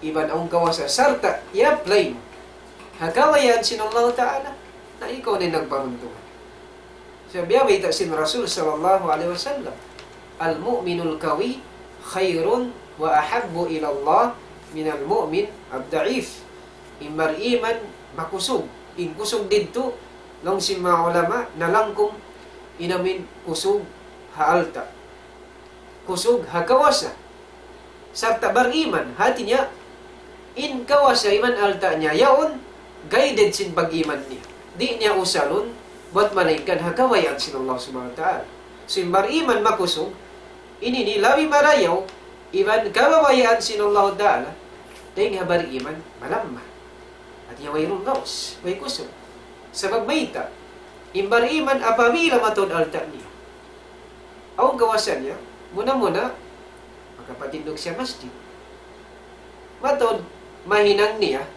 iban awn kawasa, sarta' i-apply mu ha kabayaan sin Allah Ta'ala, na ikaw na in nagparuntungan. Sabab biya' bayta' sin Rasul sallallahu alayhi wasallam, المؤمن القوي خير وأحب إلى الله من المؤمن الضعيف. In bariman makusug. In kusug didtu, laung sin manga ulama, nalangkum in amuin kusug ha alta', kusug ha kawasa, sarta' bariman. Hati niya, in kawasa iban alta' niya yaun, guided sin pag-iman niya. Di' niya usalun buat malaingkan ha kabayaan sin Allah Subhanahu wa Ta'ala. So, in bariman makusug, ini in labi marayaw iban kabayaan sin Allah Ta'ala, dayn ha bariman malamma. Hati niya wayruun gaus, way kusug. Sabab mayta', in bariman apabila mataud alta' niya, awn kawasa niya, muna-muna, makapatindug siya masjid. Mataud mahinang niya,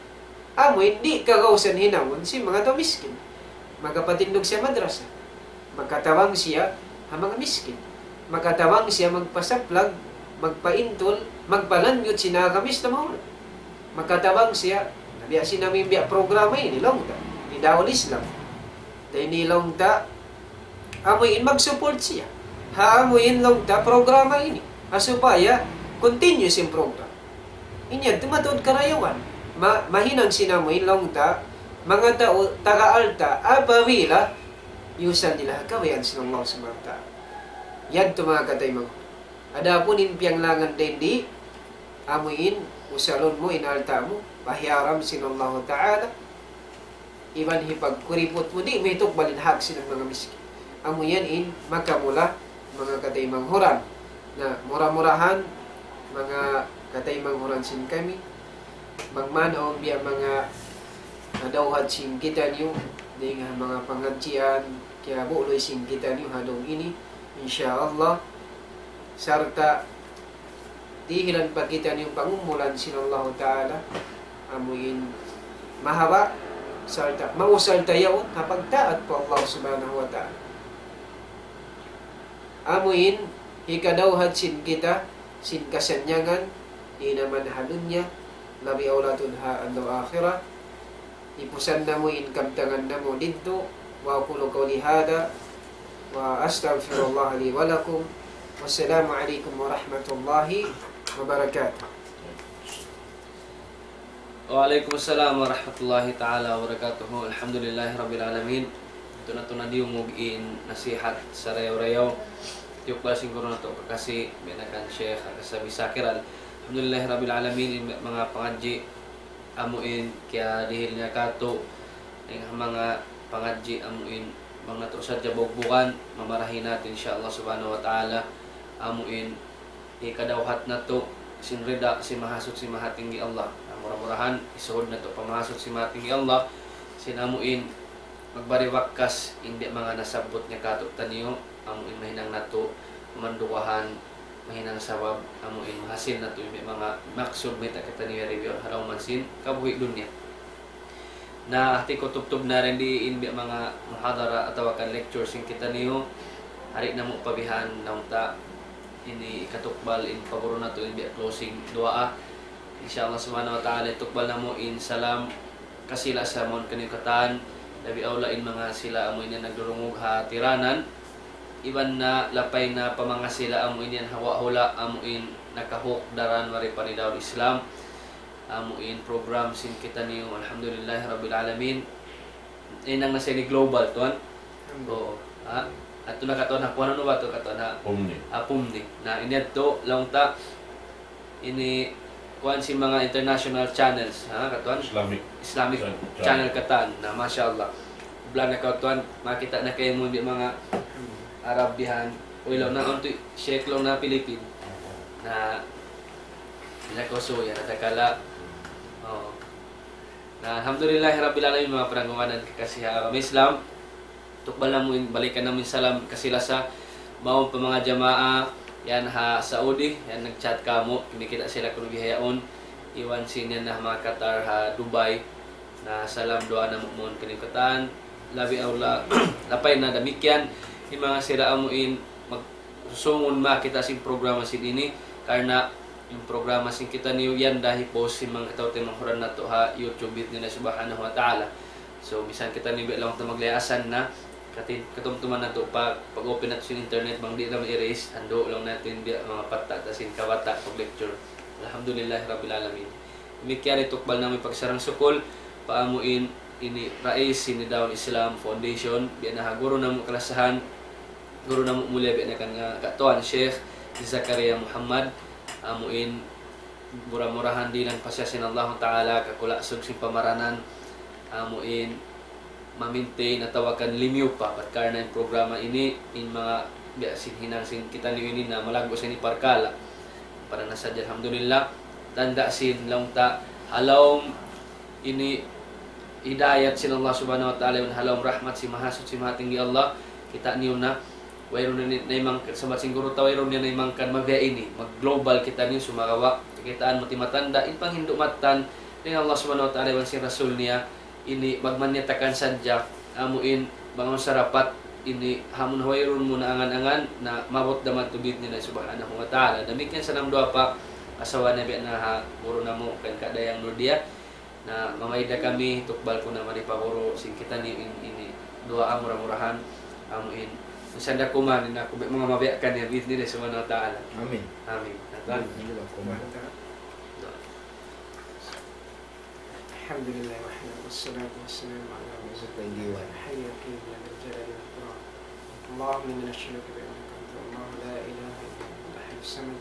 amuin di' kagausan hinangun sin manga tau miskin. Makapatindug siya madrasa. Makatabang siya ha manga miskin. Makatabang siya magpasaplag, magpaintul, magpalanjut sin agamis na mahulug. Makatabang siya, na biya' sin amuin biya' programa ini, laung ta, ini dawah Islam. Dayn ini laung ta, amuin mag-support siya ha amuin laung ta programa ini. Ha supaya continue sin program. Ini yan, tumataud karayawan. Ma-, mahinang sin amuin laung ta, manga tau taga alta', apabila iyusal nila ha kabayaan sin Allah Subhanahu wa Ta'ala. Yadtu manga kataymanghuran. Adapun in piyanglangan dayn di, amuin usalun mu in alta' mu pa hiyaram sin Allah Ta'ala, iban hipagkuriput mu, di' mu hitukbal in hak sin manga miskin. Amu yan in makamula, manga kataymanghuran. Na mura-murahan, manga kataymanghuran sin kami, bang man awn biya' manga nadawhat sin kitaniyu dayn ha manga pangadjian, kiyabu'luy sin kitaniyu ha dum ini, insya Allah, sarta' dihilan pa kitaniyu pangumulan sin Allahu Ta'ala, amuin mahaba', sarta' mausal ta yaun ha pagtaat pa Allah Subhanahu wa Ta'ala. Amuin hikadawhat sin kita sin kasannyangan, di' na man ha dunya, labi awla tuud ha adlaw akhirat. Ipusan namu' in kabtangan namu' didtu. وأقول قولي هذا وأستغفر الله لي ولكم. والسلام عليكم ورحمة الله وبركاته. وعليكم السلام ورحمة الله تعالى وبركاته. الحمد لله رب العالمين. Tuna-tuna diyungug in nasihat sarayaw-rayaw. Tiyukbal sin guru natu' kakasi, biya' na kan Sheikh Akasabi Sakiran. Alhamdulillahi Rabbil Alamin, in manga pangadji' amu in kiyadihil niya katu', in manga pangadji' amu in bang natu' sadja bugbugan, mamarahi natu' insya Allah Subhanahu wa Ta'ala, amu in hikadawhat natu' sin rida sin Mahasuchi Mahatinggi Allah. Na mura-murahan, isuhud natu' pa Mahasuchi Mahatinggi Allah, sin amu in magbari wakkas in biya' manga nasabbut niya katu' taniyu, amu in mahinang natu' pamandugahan, mahinang sabab, amu in mahasil natu' in biya' manga maksud mayta' kitaniyu yari biya' ha lawm sin kabuhi' dunya. Na hati ku tubtub na dayn di in biya' manga muhadara atawa kan lecture sin kitaniyu, hari namu' pa bihan laung ta ini ikatukbal in paguru natu' in biya' closing duwaa. Insya Allah Subhanahu wa Ta'ala, itukbal namu' in salam kasi-lasa mawn kaniyu katan, labi awla in manga sila amu in yan nagdurungug ha tiranan, iban na lapay na pa manga sila amu in yan ha hula' amu in nakahuk daran mari pa Nidaul Islam, amu in program sin kitaniyu, alhamdulillahi rabbil alamin. Hinang na siya ini global, tuwan. Oo. Ha? Adtu na katuan ha, kuwan, unu ba tu katuan ha? Omni. Ha, Omni. Na, ini adtu, laung ta, ini, kuwan sin manga international channels, ha, katuan? Islamic. Islamic channel katan. Na, masha Allah. Bala na katuan, makakita' na kaymu in manga Arab bihan. Uy, laung na, untu, Sheikh, laung na Philippine. Na, ina ko suya, na takala. Oo. Na, alhamdulillahi rabbil alamin, manga pananggungan kakasi ha agama Islam. Tukbal namu' in, balikan namu' in salam kasi-lasa mawn pa manga jamaa, Yan ha Saudi, yan nag-chat kāmu', kinikita' sila kunu' bihaun, iban sin yan na ha manga Qatar ha Dubai, na salam duwaa namu' mawn kaniyu katan, labi awla, lapay na damikkiyan, in manga sila amu in mag-, susungun makakita' sin programa sin ini, karna' in programa sin kitaniyu yan da hipost sin manga kataw-taymanghuran natu' ha YouTube bi'idhnillah subhanahu wa ta'ala. So, misan kitaniyu biya' laung ta magliyaasan na, kati-, katumtuman natu' pa, pag-open natu' sin internet, bang di' na ma-erase, andu' laung natu' in biya' manga patta' ta sin kabata' pag-lecture. Alhamdulillahi Rabbil Alamin. Damikkiyan in tukbal namu' pagsarang-sukul, pa amu in ini Rais sin Da'wah Islam Foundation, biya' na ha guru namu' kalasahan, guru namu' mulia biya' na kan, ah, Katuan Sheikh Zakaria Muhammad, amu in mura-murahan dihilan pa siya sin Allahu Ta'ala, kakula' sug sin pamaranan, amu in ma-maintain atawa kan limiyu pa, bat karna' in programa ini, in manga biya' sin hinang sin kitaniyu ini na malaggu' sin ini parkala'. Para na sadja, alhamdulillah, tanda' sin laung ta, ha lawm ini hidayat sin Allah Subhanahu wa Ta'ala, iban ha lawm rahmat sin Mahasuchi Mahatinggi Allah, kitaniyu na, wayruun na ni-, naimangkan, sabab sin guru ta wayruun niya naimangkan mabiya' ini, mag-global kitaniyu sumagawa', kakitaan mu ti matanda', in panghindu' mattan, dayn Allah Subhanahu wa Ta'ala iban sin Rasul niya, ini magmanyatakan sadja, amu in, bang awn sarapat, ini, ha amun wayruun mu na angan-angan, na maabut da madtu bi'idhnillah subhanahu wa ta'ala. Damikkiyan salam duwaa pa, asawa na biya' na ha, guru namu', kan Ka' Dayang Nurdia, na mamaid da kami, tukbal ku na mari pa guru, sin kitaniyu in, ini, duwaa mura-murahan, amu in, misan da kuman, in aku, manga mabiya' kaniya, bi'idhnillah subhanahu wa ta'ala. Amin. Amin. Amin. Amin. الحمد لله وحده، والصلاة والسلام على من لا نبي بعده، الحي القيوم يا ذا الجلال والإكرام. اللهم إنا نسألك بأنك أنت الله لا إله إلا أنت الأحد الصمد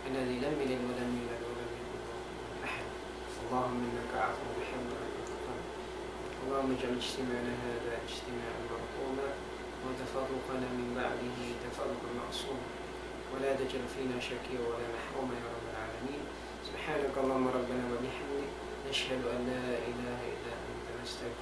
الذي لم يلد ولم يولد ولم يكن له كفوا أحد. اللهم إنك عفو تحب العفو فاعف عنا. اللهم اجعل اجتماعنا هذا اجتماعا مرحوما، وتفرقنا من بعده تفرقا معصوما، ولا تجعل فينا شقيا ولا محروما يا رب العالمين. سبحانك اللهم ربنا وبحمدك، نشهد أن لا إله إلا أنت، نستغفرك.